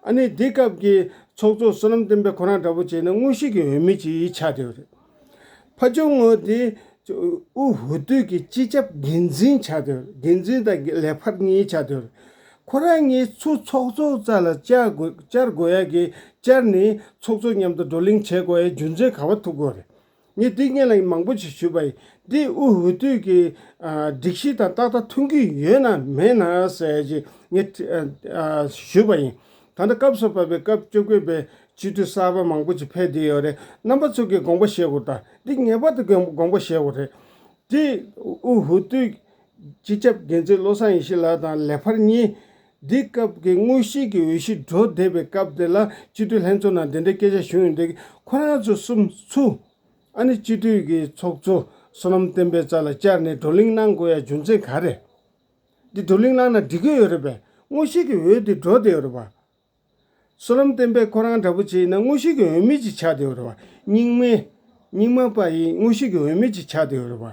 ཨ་ནི་དེ་སྐབས་ཀྱི་ཚོགས་གཙོ་བསོད་ནམས་བསྟན་འཕེལ་ཁོ་རང་འདྲ་པོ་བྱས་ན་དངོས་གཞི་གི་འོས་མི་ཅིག་ཆགས་བསྡད་ཡོད་རེད། ཕ་ཇོ་ངོ་དེ་དབུས་འོས་བསྡུ་གི་སྤྱི་ཁྱབ་འགན་འཛིན་ཆགས་བསྡད་ཡོད་རེད། འགན་འཛིན་དང་ལས་འཕར་གཉིས་ཆགས་བསྡད་ཡོད་རེད། ཁོ་རང་གཉིས་ཚུར་ཚོགས་གཙོ་རྩ་ལ་བཅར་དགོས། བཅར་དགོས་ཡ་གི་བཅར་ནས་ཚོགས་གཙོ་མཉམ་དུ་བགྲོ་གླེང་བྱེད་དགོས་ཡའི་རྒྱུ་མཚན་ག་པར་ཐུག་གི་ཡོད་རེད། ངས་འདི་སྔོན་ལ་མང་པོ་ཞིག་ཞུས་པ་ཡིན། འདི་དབུས་འོས་བསྡུ་གི་ཨ། སྒྲིག་གཞི་དང་ཏག་ཏག་མཐུན་གྱི་ཡོད་ན་མེད་ན་ཟེར་ཅིག་ངས་ཨ། ཨ། ཞུས་པ་ཡིན། ད་ལྟ་སྐབས་སུ་བབས་པའི་སྐབས་བཅོ་བརྒྱད་པའི་སྤྱི་འཐུས་གསར་པ་མང་པོ་ཞིག་ཕེབས་བསྡད་ཡོད་རེད། རྣམ་པ་ཚོ་གིས་དགོངས་པ་བཞེས་དགོས། ད་འདི་ངེས་པར་དུ་དགོངས་པ་བཞེས་དགོས་རེད། འདི་དབུས་འོས་བསྡུ་སྤྱི་ཁྱབ་འགན་འཛིན་བློ་བཟང་ཡེ་ཤེས་ལགས་དང་ལས་འཕར་གཉིས། འདི་སྐབས་ཀྱི་དངོས་གཞི་གི་འོས་གཞི་འགྲོ་བསྡད་པའི་སྐབས་དེ་ལ་སྤྱི་འཐུས་ལྷན་ཚོགས་ནང་འདི་འདྲའི་སྐད་ཆ་ཞུས་ཡོང་དུས། ཁོ་རང་ཚོ་གསུམ་ཚུར་ཨ་ནི་སྤྱི་འཐུས་ཀྱི་ཚོགས་གཙོ་བསོད་ནམས་བསྟན་འཕེལ་རྩ་ལ་བཅར་ནས་བགྲོ་གླེང་གནང་དགོས་ཡ་རྒྱུ་མཚན་ག་རེ། འདི་བགྲོ་གླེང་གནང་ན་འགྲིག་གི་ཡོད་རེད་པས། དངོས་གཞི་གི་འོས་འདི་འགྲོ་བསྡད་ཡོད་རེད་པ། བསོད་ནམས་བསྟན་འཕེལ་ཁོ་རང་འདྲ་པོ་བྱས་ན་དངོས་གཞི་གི་འོས་མི་ཅིག་ཆགས་བསྡད་ཡོད་རེད་པ། རྙིང་མའི་རྙིང་མ་པ་ཡི་དངོས་གཞི་གི་འོས་མི་ཅིག་ཆགས་བསྡད་ཡོད་རེད་པ།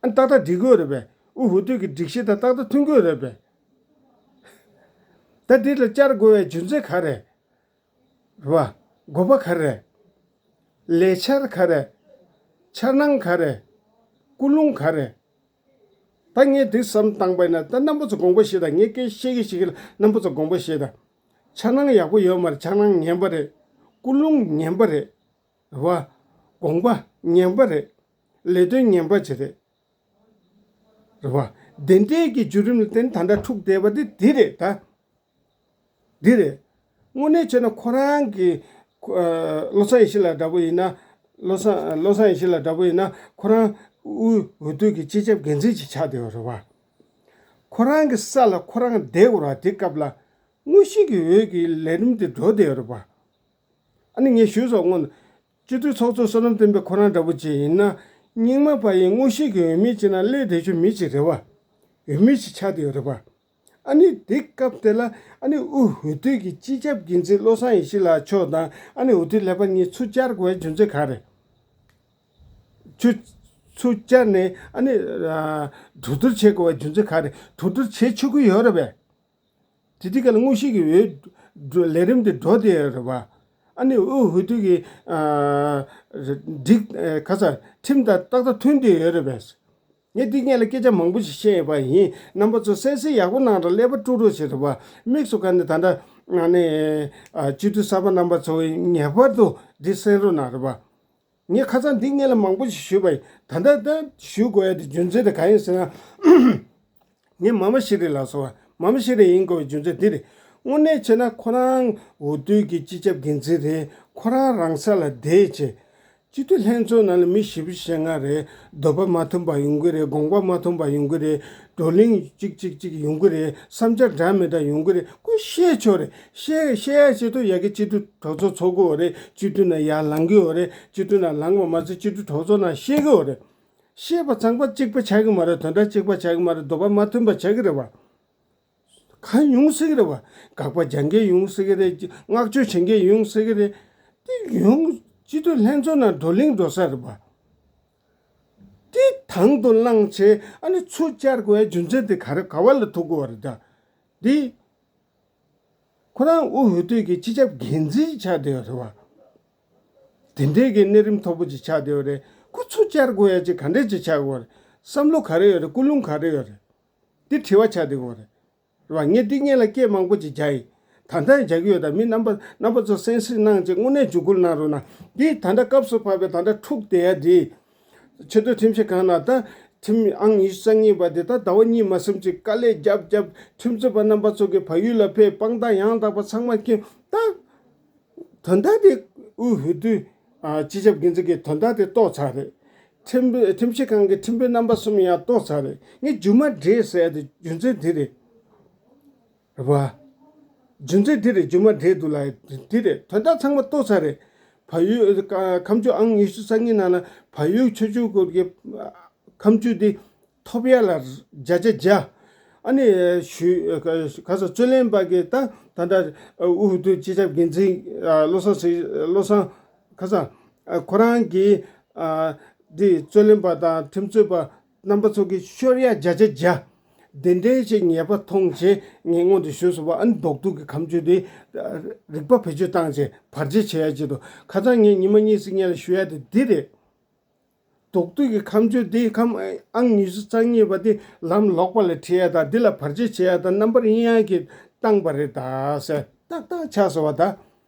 ཨ། ཏག་ཏག་འགྲིག་གི་ཡོད་རེད་པས། དབུས་འོས་བསྡུ་གི་སྒྲིག་གཞི་དང་ཏག་ཏག་མཐུན་གི་ཡོད་རེད་པས། ད་འདི་ལ་བཅར་དགོས་པའི་རྒྱུ་མཚན་ག་རེ། རེད་པ། དགོས་པ་ག་རེ། ལས་འཆར་ག་རེ། འཆར་སྣང་ག་རེ། ཀུན་སློང་ག་རེ། ད་ངས་འདི་བསམ་བཏང་པ་ཡིན་ན། ད་རྣམ་པ་ཚོ་དགོངས་པ་བཞེས་དང་། ངས་སྐད་བཤད་ཀྱི་བཤད་ཀྱི་ལ་རྣམ་པ་ཚོ་དགོངས་པ་བཞེས་དང་། འཆར་སྣང་ཡག་པོ་ཡོད་མ་རེད། འཆར་སྣང་ངན་པ་རེད། ཀུན་སློང་ངན་པ་རེད། རེད་པ། དགོངས་པ་ངན་པ་རེད། ལས་དོན་ངན་པ་ཅིག་རེད། རེད་པ། དེ་འདྲའི་གི་བརྒྱུད་རིམ་ལ་བརྟེན་ད་ལྟ་འཁྲུག་བསྡད་པ་དེ་འདི་རེད་ད། འདི་རེད། དངོས་གནས་བྱས་ན་ཁོ་རང་གི་ཁོ་ཨ། བློ་བཟང་ཡེ་ཤེས་ལགས་འདྲ་པོ་ཡིན་ན། བློ་བཟང་བློ་བཟང་ཡེ་ཤེས་ལགས་འདྲ་པོ་ཡིན་ན། ཁོ་རང་དབུས་འོས་བསྡུ་གི་སྤྱི་ཁྱབ་འགན་འཛིན་ཅིག་ཆགས་བསྡད་ཡོད་རེད་པ། ཁོ་རང་གི་ས་ལ་ཁོ་རང་བསྡད་དགོས་ར། དེ་སྐབས་ལ་དངོས་གཞི་གི་འོས་ཀྱི་ལས་རིམ་དེ་འགྲོ་བསྡད་ཡོད་རེད་པ། ཨ་ནི་ངས་ཞུས་སོང་སྔོན། སྤྱི་འཐུས་ཚོགས་གཙོ་བསོད་ནམས་བསྟན་འཕེལ་ཁོ་རང་འདྲ་པོ་ཅིག་ཡིན་ན། རྙིང་མ་པ་ཡི་དངོས་གཞི་གི་འོས་མི་ཅིག་ནང་སླེབས་བསྡད་རྒྱུ་མི་ཅིག་རེད་པ། འོས་མི་ཅིག་ཆགས་བསྡད་ཡོད་རེད་པ། ཨ་ནི་དེ་སྐབས་དེ་ལ་ཨ་ནི་དབུས་འོས་བསྡུ་གི་སྤྱི་ཁྱབ་འགན་འཛིན་བློ་བཟང་ཡེ་ཤེས་ལགས་མཆོག་དང་། ཨ་ནི་འོས་བསྡུ་ལས་འཕར་གཉིས་ཚུར་བཅར་དགོས་པའི་རྒྱུ་མཚན་ག་རེ། ཚུར་ཚུར་བཅར་ནས་ཨ་ནི་ཨ། གྲོས་བསྡུར་བྱེད་དགོས་པའི་རྒྱུ་མཚན་ག་རེ། གྲོས་བསྡུར་བྱེད་ཆོག་གི་ཡོད་རེད་པས། དེ་དུས་སྐབས་ལ་དངོས་གཞི་གི་འོས་ འགྲོ་ལས་རིམ་འདི་འགྲོ་བསྡད་ཡོད་རེད་བ། ཨ་ནི་དབུས་འོས་བསྡུ་གི་ཨ་སྒྲིག་ཨ་ག་ས་ཁྲིམས་དང་ཏག་ཏག་མཐུན་བསྡད་ཡོད་རེད་པས། ངས་འདི་སྔོན་ལ་སྐད་ཆ་མང་པོ་ཞིག་བཤད་པ་ཡིན། རྣམ་པ་ཚོ་གསན་གཟིགས་ཡག་པོ་གནང་རོགས། ཀླད་པ་དཀྲུག་རོགས་བྱེད་རེད་བ། དམིགས་སུ་བཀར་ནས་ད་ལྟ་ཨ་ནི་ཨ་སྤྱི་འཐུས་གསར་པ་རྣམ་པ་ཚོ་ངེས་པར་དུ་འདི་གསན་རོགས་གནང་རེད་བ། ངས་ཁ་སང་འདི་སྔོན་ལ་མང་པོ་ཞིག་ཞུས་པ་ཡིན། ད་ལྟ་ད་ཞུ་དགོས་ཡ་དེ་རྒྱུ་མཚན་དེ་གང་ཡིན་ཟེར་ན། ངས་མཱ་མ་ཤི་རི་ལ་སོགས་པ་མཱ་མ་ཤི་རི་ཡིན་དགོས་པའི་རྒྱུ་མཚན་འདི་རེད། དངོས་གནས་བྱས་ན་ཁོ་རང་འོས་བསྡུ་གི་སྤྱི་ཁྱབ་འགན་འཛིན་རེད། ཁོ་རང་རང་ས་ལ་བསྡད་བྱས། སྤྱི་འཐུས་ལྷན་ཚོགས་ནང་ལ་མི་བཞི་བཅུ་ཞེ་ལྔ་རེད། འདོད་པ་མ་མཐུན་པ་ཡོང་གི་རེད། དགོངས་པ་མ་མཐུན་པ་ཡོང་གི་རེད། བགྲོ་གླེང་གཅིག་གཅིག་གཅིག་ཡོང་གི་རེད། བསམ་འཆར་འདྲ་མི་འདྲ་ཡོང་གི་རེད། ཁོ་བཤད་ཆོག་རེད། བཤད་བཤད་ཡ་ཆེད་དུ་ཡ་གི་སྤྱི་འཐུས་གྲོས་ཚོགས་ཚོགས་དགོས་རེད། སྤྱི་འཐུས་ནང་ཡར་ལངས་གི་ཡོད་རེད། སྤྱི་འཐུས་ནང་ལངས་པ་མ་ཟད་སྤྱི་འཐུས་གྲོས་ཚོགས་ནང་བཤད་གི་ཡོད་རེད། བཤད་པ་ཚང་པ་གཅིག་པ་ཆགས་ཀྱི་མ་རེད། དོན་དག་གཅིག་པ་ཆགས་ཀྱི་མ་རེད། འདོད་པ་མ་མཐུན་པ་ཆགས་ཀྱི་རེད་བ། གང་ཡོང་སྲིད་ཀྱི་རེད་བ། དགག་པ་རྒྱག་མཁན་ཡོང་སྲིད་ཀྱི་རེད། བསྔགས་བརྗོད་བྱེད་མཁན་ཡོང་སྲིད་ཀྱི་རེད། དེ་ཡོང་སྤྱི་འཐུས་ལྷན་ཚོགས་ནང་བགྲོ་གླེང་འགྲོ་ས་རེད་བ། དེ་དང་དུ་བླངས་བྱས་ཨ་ནི་ཚུར་བཅར་དགོས་ཡ་རྒྱུ་མཚན་དེ་ག་རེ་ག་བ་ལ་ཐུག་དགོས་བ་རེད་ད། འདི། ཁོ་རང་དབུས་འོས་བསྡུ་གི་སྤྱི་ཁྱབ་འགན་འཛིན་ཆགས་བསྡད་ཡོད་རེད་བ། དེ་འདྲའི་གི་གནས་རིམ་མཐོ་པོ་ཅིག་ཆགས་བསྡད་ཡོད་རེད། ཁོ་ཚུར་བཅར་དགོས་ཡ་ཅིག་ག་འདྲས་ཅིག་ཆགས་དགོས་རེད། བསམ་བློ་ག་རེ་ཡོད་རེད། ཀུན་སློང་ག་རེ་ཡོད་རེད། འདི་དྲི་བ་ཆགས་བསྡད་ཡོད་རེད། རེད་བ། ངས་འདི་སྔོན་ལ་སྐད་མང་པོ་ཅིག་བརྒྱབ་ཡིན། ད་ལྟ་ཡང་བརྒྱབ་ཀྱི་ཡོད། ད་མི་རྣམ་པ་རྣམ་པ་ཚོ་གསན་གཟིགས་གནང་བྱས་དངོས་གནས་འཇུག་སྐུལ་གནང་རོགས་གནང་། འདི་ད་ལྟ་སྐབས་སུ་བབས་པའི་ད་ལྟ་འཁྲུག་བསྡད་ཡ་འདི། ཆེས་མཐོའི་ཁྲིམས་ཞིབ་ཁང་ནང་ད་ཁྲིམས་ཨང་ཉི་ཤུ་རྩ་གཉིས་པ་འདི་ད་ཟླ་བ་གཉིས་མ་ཟིན་ཅིག་དཀའ་ལས་བརྒྱབ་བརྒྱབ། ཁྲིམས་རྩོད་པ་རྣམ་པ་ཚོ་གིས་བལ་ཡུལ་ལ་ཕེབས། དཔང་རྟགས་ཡང་དག་པ་ཚང་མ་བསྐྱོན། ད་དོན་དག་དེ་དབུས་འོས་བསྡུ་ཨ་སྤྱི་ཁྱབ་འགན་འཛིན་གྱིས་དོན་དག་དེ་རྟོགས་ཚར་རེད། ཁྲིམས་ཁྲིམས་ཞིབ་ཁང་གི་ཁྲིམས་དཔོན་རྣམ་པ་གསུམ་ཡང་རྟོགས་ཚར་རེད། ངས་རྒྱུ་མ་འདྲེས་ཟེར་ཡ་དེ་རྒྱུ་མཚན་དེ་རེད། རེད་བ། རྒྱུ་མཚན་དེ་རེད། རྒྱུ་མ་འདྲེས་འདུག་ལ་དེ་རེད། དོན་དག་ཚང་མ་རྟོགས་ཚར་རེད། བལ་ཡུལ་ཁ་མཆུ་ཨང་ཉི་ཤུ་རྩ་གཉིས་ནང་ན་བལ་ཡུལ་ཆུ་བཞུར་སྐོར་གྱི་ཁ་མཆུ་དེ་ཐོབ་ཡ་ལ་བརྒྱ་ཆ་བརྒྱ། ཨ་ནི་ཞུ་ག་ས་རྩོད་ལེན་པ་གི་ད་ད་ལྟ་དབུས་འོས་བསྡུ་སྤྱི་ཁྱབ་འགན་འཛིན་བློ་བཟང་སེང་བློ་བཟང་ག་ས་ཁོ་རང་གི་འདི་རྩོད་ལེན་པ་དང་ཁྲིམས་རྩོད་པ་རྣམ་པ་ཚོ་གི་ཤོར་ཡ་བརྒྱ་ཆ་བརྒྱ། འདི་འདྲའི་ཅིག་ཉེས་པ་མཐོང་བྱས་ངས་སྔོན་དུ་ཞུས་སོང་བ། ཨ་ནི་རྡོག་རྡོག་གི་ཁ་མཆུ་འདི་རིག་པ་བེད་སྤྱོད་བཏང་བྱས་བར་ཆད་བྱེད་ཡ་ཆེད་དུ། ཁ་སང་ངས་ཉི་མ་གཉིས་ཙམ་སྔོན་ལ་ཞུ་ཡ་དེ་འདི་རེད། རྡོག་རྡོག་གི་ཁ་མཆུ་འདི་ཁམ་ཨང་ཉི་ཤུ་རྩ་གཉིས་པ་འདི་ལམ་ལོག་པ་ལ་ཁྲིད་ཡ་དང་འདི་ལ་བར་ཆད་བྱེད་ཡ་དང་རྣམ་པར་གཡེང་ཡ་གི་བཏང་པ་རེད་ད་ཟེར་ཏག་ཏག་ཆགས་སོང་བ་ད།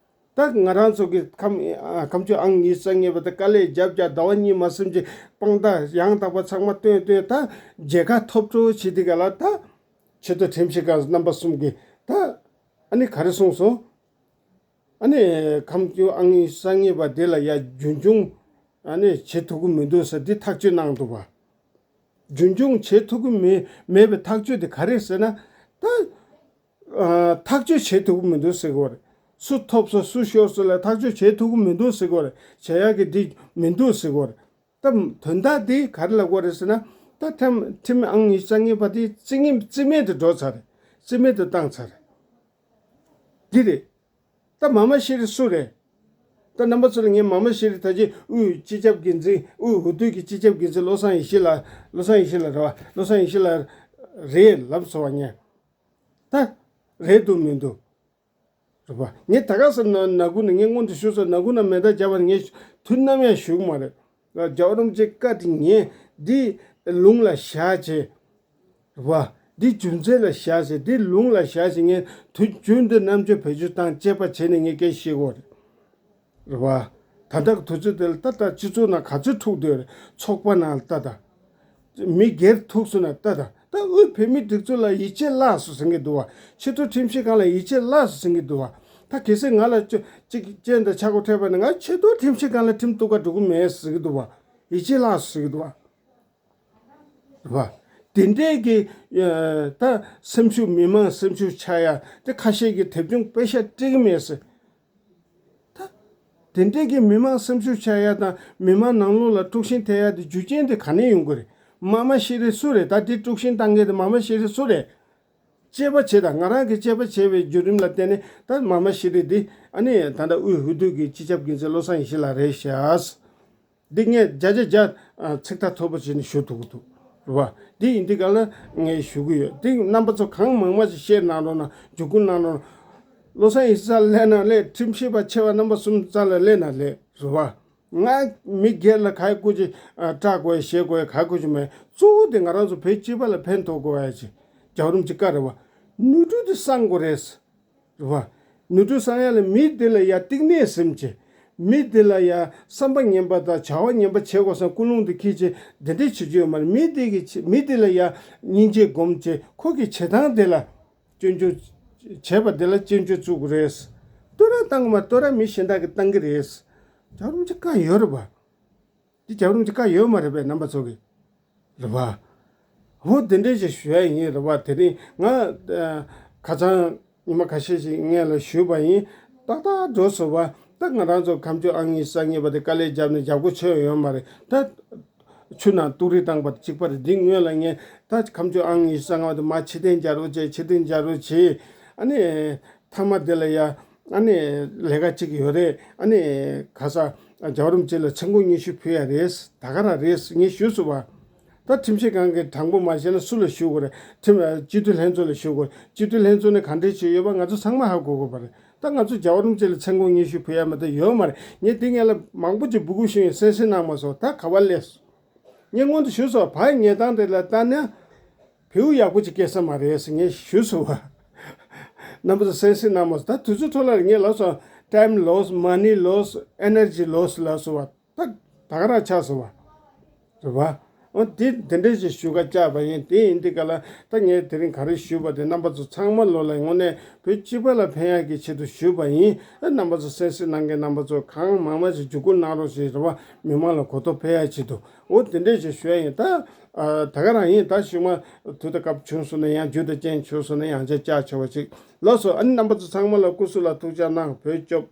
ད་ང་རང་ཚོ་གི་ཁམ་ཨ་ཁ་མཆུ་ཨང་ཉི་ཤུ་རྩ་གཉིས་པ་དེ་དཀའ་ལས་བརྒྱབ་བརྒྱབ་ཟླ་བ་གཉིས་མ་ཟིན་ཅིག་དཔང་རྟགས་ཡང་དག་པ་ཚང་མ་བཏོན་བཏོན། ད་མཇལ་ཁ་ཐོབ་འགྲོ་བྱེད་དེ་ག་ལ་ད་ཆེས་མཐོ་ཁྲིམས་ཞིབ་ཁང་རྣམ་པ་གསུམ་གྱིས་ད་ཨ་ནི་ག་རེ་གསུངས་སོང་། ཨ་ནི་ཁ་མཆུ་ཨང་ཉི་ཤུ་རྩ་གཉིས་པ་དེ་ལ་ཡ་རྒྱུན་འཁྱོངས་ཨ་ནི་བྱེད་ཐུབ་ཀྱི་མི་འདུག་ཟེར་འདི་ཐག་གཅོད་གནང་འདུག་བ། རྒྱུན་འཁྱོངས་བྱེད་ཐུབ་ཀྱི་མེད་མེད་པའི་ཐག་གཅོད་དེ་ག་རེ་ཟེར་ན་ད། ཨ་ཐག་གཅོད་བྱེད་ཐུབ་ཀྱི་མི་འདུག་ཟེར་གྱི་ཡོད་རེད། སུ་ཐོབ་སོང་སུ་ཤོར་སོང་ལ་ཐག་གཅོད་བྱེད་ཐུབ་ཀྱི་མི་འདུག་ཟེར་གྱི་ཡོད་རེད། བྱེད་ཡག་གི་འདི་མི་འདུག་ཟེར་གྱི་ཡོད་རེད། ད་དོན་དག་འདི་ག་རེ་ལབ་དགོས་རེད་ཟེར་ན། ད་ཁྲིམས་ཁྲིམས་ཨང་ཉི་ཤུ་རྩ་གཉིས་པ་དེ་རྩིས་ངན་རྩིས་མེད་དུ་འགྲོ་ཚར་རེད། རྩིས་མེད་དུ་བཏང་ཚར་རེད། འདི་རེད། ད་མཱ་མ་ཤི་རི་སུ་རེད། ད་རྣམ་པ་ཚོ་ལ་ངས་མཱ་མ་ཤི་རི་ད་ཅི་དབུས་སྤྱི་ཁྱབ་འགན་འཛིན་དབུས་འོས་བསྡུ་གི་སྤྱི་ཁྱབ་འགན་འཛིན་བློ་བཟང་ཡེ་ཤེས་ལགས། བློ་བཟང་ཡེ་ཤེས་ལགས་རེད་བ། བློ་བཟང་ཡེ་ཤེས་ལགས་རེད་ལབ་སོང་བ་ངས། ད་རེད་འདུག་མི་འདུག་རེད་བ། ངས་ད་ག་ས་ན་ན་གུ་ན་ངས་སྔོན་དུ་ཞུས་སོང་། ན་གུ་ན་མེ་མདའ་བརྒྱབ་པ་ངས་དུས་ནམ་ཡང་ཞུ་གི་མ་རེད། རྒྱལ་བ་རིན་པོ་ཆེ་བཀའ་དྲིན་ངས་འདི་ལུང་ལ་བཞག་བྱས། རེད་བ། འདི་རྒྱུ་མཚན་ལ་བཞག་ཟེར། འདི་ལུང་ལ་བཞག་ཟེར། ངས་དུས་རྒྱུན་དུ་རྣམ་དཔྱོད་བེད་སྤྱོད་བཏང་དཔྱད་པ་བྱས་ནས་ངས་སྐད་བཤད་དགོས་རེད། རེད་བ། ད་ལྟ་གི་དུས་ཚོད་འདི་ལ་ལྟ་ད། སྤྱི་ཚོགས་ནང་ག་ཚོད་འཁྲུག་བསྡད་རེད། ཚོགས་པ་ནང་ལ་ལྟ་ད། མི་སྒེར་ཐུག་སོང་ན་ལྟ་ད། ད་དབུས་བོད་མིའི་སྒྲིག་འཛུགས་ལ་ཡིད་ཆེས་བརླག་སོང་ཟེར་གྱི་འདུག་བ། ཆེས་མཐོའི་ཁྲིམས་ཞིབ་ཁང་ལ་ཡིད་ཆེས་བརླག་སོང་ཟེར་གྱི་འདུག་བ། ད་གལ་སྲིད་ང་ལ་ཅོ་གཅིག་སྤྱན་དང་ཆ་གོ་འཕྲད་པ་ན་ང་ཆེས་མཐོའི་ཁྲིམས་ཞིབ་ཁང་ལ་ཁྲིམས་གཏུག་ག་འགྲོ་གི་མེད་ཟེར་གྱི་འདུག་བ། ཡིད་ཆེས་བརླག་སོང་ཟེར་གྱི་འདུག་བ། རེད་བ། དེ་འདྲའི་གི་ཨ་ད་སེམས་ཤུགས་མི་མང་སེམས་ཤུགས་ཆག་ཡ་དེ་ཁ་ཤས་ཀྱིས་དེབ་ཆུང་པེ་ཤ་སྤྲད་ཀྱི་མེད་ཟེར། ད་དེ་འདྲའི་གི་མི་མང་སེམས་ཤུགས་ཆག་ཡ་དང་མི་མང་ནང་ལོགས་ལ་དཀྲུག་ཤིང་ཐེབས་ཡ་དེ་རྒྱུ་རྐྱེན་དེ་ག་ནས་ཡོང་གི་རེད། མཱ་མ་ཤི་རི་སུ་རེད། ད་དེ་དཀྲུག་ཤིང་བཏང་མཁན་དེ་མཱ་མ་ཤི་རི་སུ་རེད། དཔྱད་པ་བྱས་དང་། ང་རང་གིས་དཔྱད་པ་བྱས་པའི་བརྒྱུད་རིམ་ལ་བརྟེན་ནས་ད་མཱ་མ་ཤི་རི་འདི་ཨ་ནི་ད་ལྟ་དབུས་འོས་བསྡུ་གི་སྤྱི་ཁྱབ་འགན་འཛིན་བློ་བཟང་ཡེ་ཤེས་ལགས་རེད་ཤག། འདི་ངས་བརྒྱ་ཆ་བརྒྱ་ཨ་ཚིག་ཐག་ཐོག་པ་བྱས་ནས་ཞུ་ཐུབ་ཀྱི་འདུག་རེད་བ། འདི་ཡིན་དུས་ག་ལ་ངས་ཞུ་གི་ཡོད། འདི་རྣམ་པ་ཚོ་གང་མང་མང་ཞིག་བཤད་གནང་རོགས་གནང་། འཇུག་སྐུལ་གནང་རོགས། བློ་བཟང་ཡིག་ཚང་སླེབས་ན་སླེབས། ཁྲིམས་ཞིབ་པ་ཆེ་བ་རྣམ་པ་གསུམ་རྩ་ལ་སླེབས་ན་སླེབས། རེད་བ། ང་མི་སྒེར་ལ་ག་རེ་སྐུ་མཁྱེན་སྐྲག་དགོས་ཞེད་དགོས་ག་རེ་སྐུ་མཁྱེན་མེད། གཙོ་བོ་དེ་ང་རང་ཚོ་བོད་སྤྱི་པ་ལ་ཕན་ཐོགས་དགོས་ཡ་ཅིག་རྒྱལ་བ་རིན་པོ་ཆེ་བཀའ་རེད་བ། ནོར་འཁྲུལ་དེ་གསང་དགོས་རེད། རེད་བ། ནོར་འཁྲུལ་གསང་ཡ་ལ་མི་དེ་ལ་ཡ་གཏིང་ནས་སེམས་བྱེད། མི་དེ་ལ་ཡ་བསམ་པ་ངན་པ་དང་བྱ་བ་ངན་པ་བྱེད་དགོས་བསམ་ཀུན་སློང་དེ་འཁྱེར་བྱས་དེ་འདྲས་བྱེད་རྒྱུ་ཡོད་མ་རེད། མི་དེ་གི་ཆེ་མི་དེ་ལ་ཡ་སྙིང་རྗེ་སྒོམ་བྱས་ཁོ་གི་བྱེད་སྟངས་དེ་ལ་སྐྱོན་བརྗོད་བྱས་པ་དེ་ལ་སྐྱོན་བརྗོད་བཙུགས་དགོས་རེད། བསྟོད་ར་བཏང་གི་མ་བསྟོད་ར་མི་གཞན་དག་གིས་བཏང་གི་རེད། རྒྱལ་བ་རིན་པོ་ཆེ་བཀའ་ཡོད་རེད་པ། འདི་རྒྱལ་བ་རིན་པོ་ཆེ་བཀའ་ཡོད་མ་རེད་པས་རྣམ་པ་ཚོ་གི། རེད་པ། འོ་དེ་འདྲས་ཞིག་ཞུ་ཡ་ཡིན་རེད་པ། དེ་རིང་ང་ཨ་ཁ་སང་ཉི་མ་ཁ་ཤས་ཤིག་སྔོན་ལ་ཞུས་པ་ཡིན། ཏག་ཏག་འགྲོ་སོང་བ། ད་ང་རང་ཚོ་ཁ་མཆུ་ཨང་གཉིས་སུ་གསར་རྙེད་པ་དེ་དཀའ་ལས་བརྒྱབ་ནས་རྒྱབ་སྒོ་ཆོད་ཡོད་མ་རེད་ད། ཆུ་ནང་ཏུག་རི་བཏང་པ་གཅིག་པ་རེད། འདི་སྔོན་ལ་ངས་ད་ཁ་མཆུ་ཨང་གཉིས་སུ་སུ་ལྔ་པ་དེ་མ་ཕྱིར་འཐེན་རྒྱག་རོགས་བྱེད། ཕྱིར་འཐེན་རྒྱག་རོགས་བྱེད། ཨ་ནི་མཐའ་མ་དེ་ལ་ཡ་ཨ་ནི་ལས་ཀ་གཅིག་ཡོད་རེད། ཨ་ནི་ག་ས་རྒྱལ་བ་རིན་པོ་ཆེ་ལ་མཚན་གུང་སྙན་ཞུ་ཕུལ་ཡ་རེད། ད་ག་རང་རེད་ངས་ཞུས་སོང་བ། ད་ཁྲིམས་ཞིབ་ཁང་གི་དྲང་པོ་མ་བྱས་ན་སུ་ལ་ཞུ་དགོས་རེད། ཁྲིམས་སྤྱི་འཐུས་ལྷན་ཚོགས་ལ་ཞུ་དགོས། སྤྱི་འཐུས་ལྷན་ཚོགས་ནས་ག་འདྲས་བྱས་ཡོད་པ་ང་ཚོ་ཚང་མ་ཧ་གོ་དགོས་པ་རེད། ད་ང་ཚོ་རྒྱལ་བ་རིན་པོ་ཆེ་ལ་མཚན་གུང་སྙན་ཞུ་ཕུལ་ཡ་མ་གཏོགས་ཡོད་མ་རེད། ངས་དེ་སྔོན་ལ་མང་པོ་ཅིག་འབོད་སྐུལ་ཞུས་ཡིན། གསན་གཟིགས་གནང་མ་སོང་། ད་ག་པར་སླེབས་སོང་། ངས་སྔོན་དུ་ཞུས་སོང་། ཕ་ཉེས་སྟངས་དེ་ལ་ལྟ་ན་བེའུ་ཡག་པོ་ཅིག་སྐྱེས་ས་མ་རེད་ཟེར་ངས་ཞུས་སོང་བ། རྣམ་པ་ཚོ་གསན་གཟིགས་གནང་མ་སོང་། ད་དུས་ཚོད་འཕྲོ་བརླག་རེད། ངས་ལབ་སོང་། time loss, money loss, energy loss ལབ་སོང་བ། ད་ད་ག་རང་ཆགས་སོང་བ། རེད་བ། འོ་དེ་དེ་འདྲས་ཞིག་ཞུ་ག་བཅར་བ་ཡིན། དེ་ཡིན་དུས་ག་ལ་ད་ངས་དེ་རིང་ག་རེ་ཞུས་པ་དེ་རྣམ་པ་ཚོ་ཚང་མ་ལོ་ལ་དངོས་གནས་བོད་སྤྱི་པ་ལ་ཕན་ཡག་གི་ཆེད་དུ་ཞུས་པ་ཡིན། ཨ་རྣམ་པ་ཚོ་གསན་གཟིགས་གནང་མཁན་རྣམ་པ་ཚོ་གང་མང་མང་ཞིག་བརྒྱུད་སྐུར་གནང་རོགས་ཞེས་རེད་བ། མི་མང་ལ་གོ་རྟོགས་འཕེལ་ཡག་ཆེད་དུ། འོ་དེ་འདྲས་ཞིག་ཞུ་ཡ་ཡིན། ད་ཨ་ད་ག་རང་ཡིན། ད་ཞུ་མ་དུས་དང་སྐབས་བྱུང་སོང་ན་ཡང་རྒྱུ་དང་རྐྱེན་བྱུང་སོང་ན་ཡང་ཅིག་བཅར་ཆོག་པ་ཅིག་ལབ་སོང་། ཨ་ནི་རྣམ་པ་ཚོ་ཚང་མ་ལ་སྐུ་གཟུགས་ལ་ཐུགས་ཅག་གནང་། བོད་སྐྱོབ།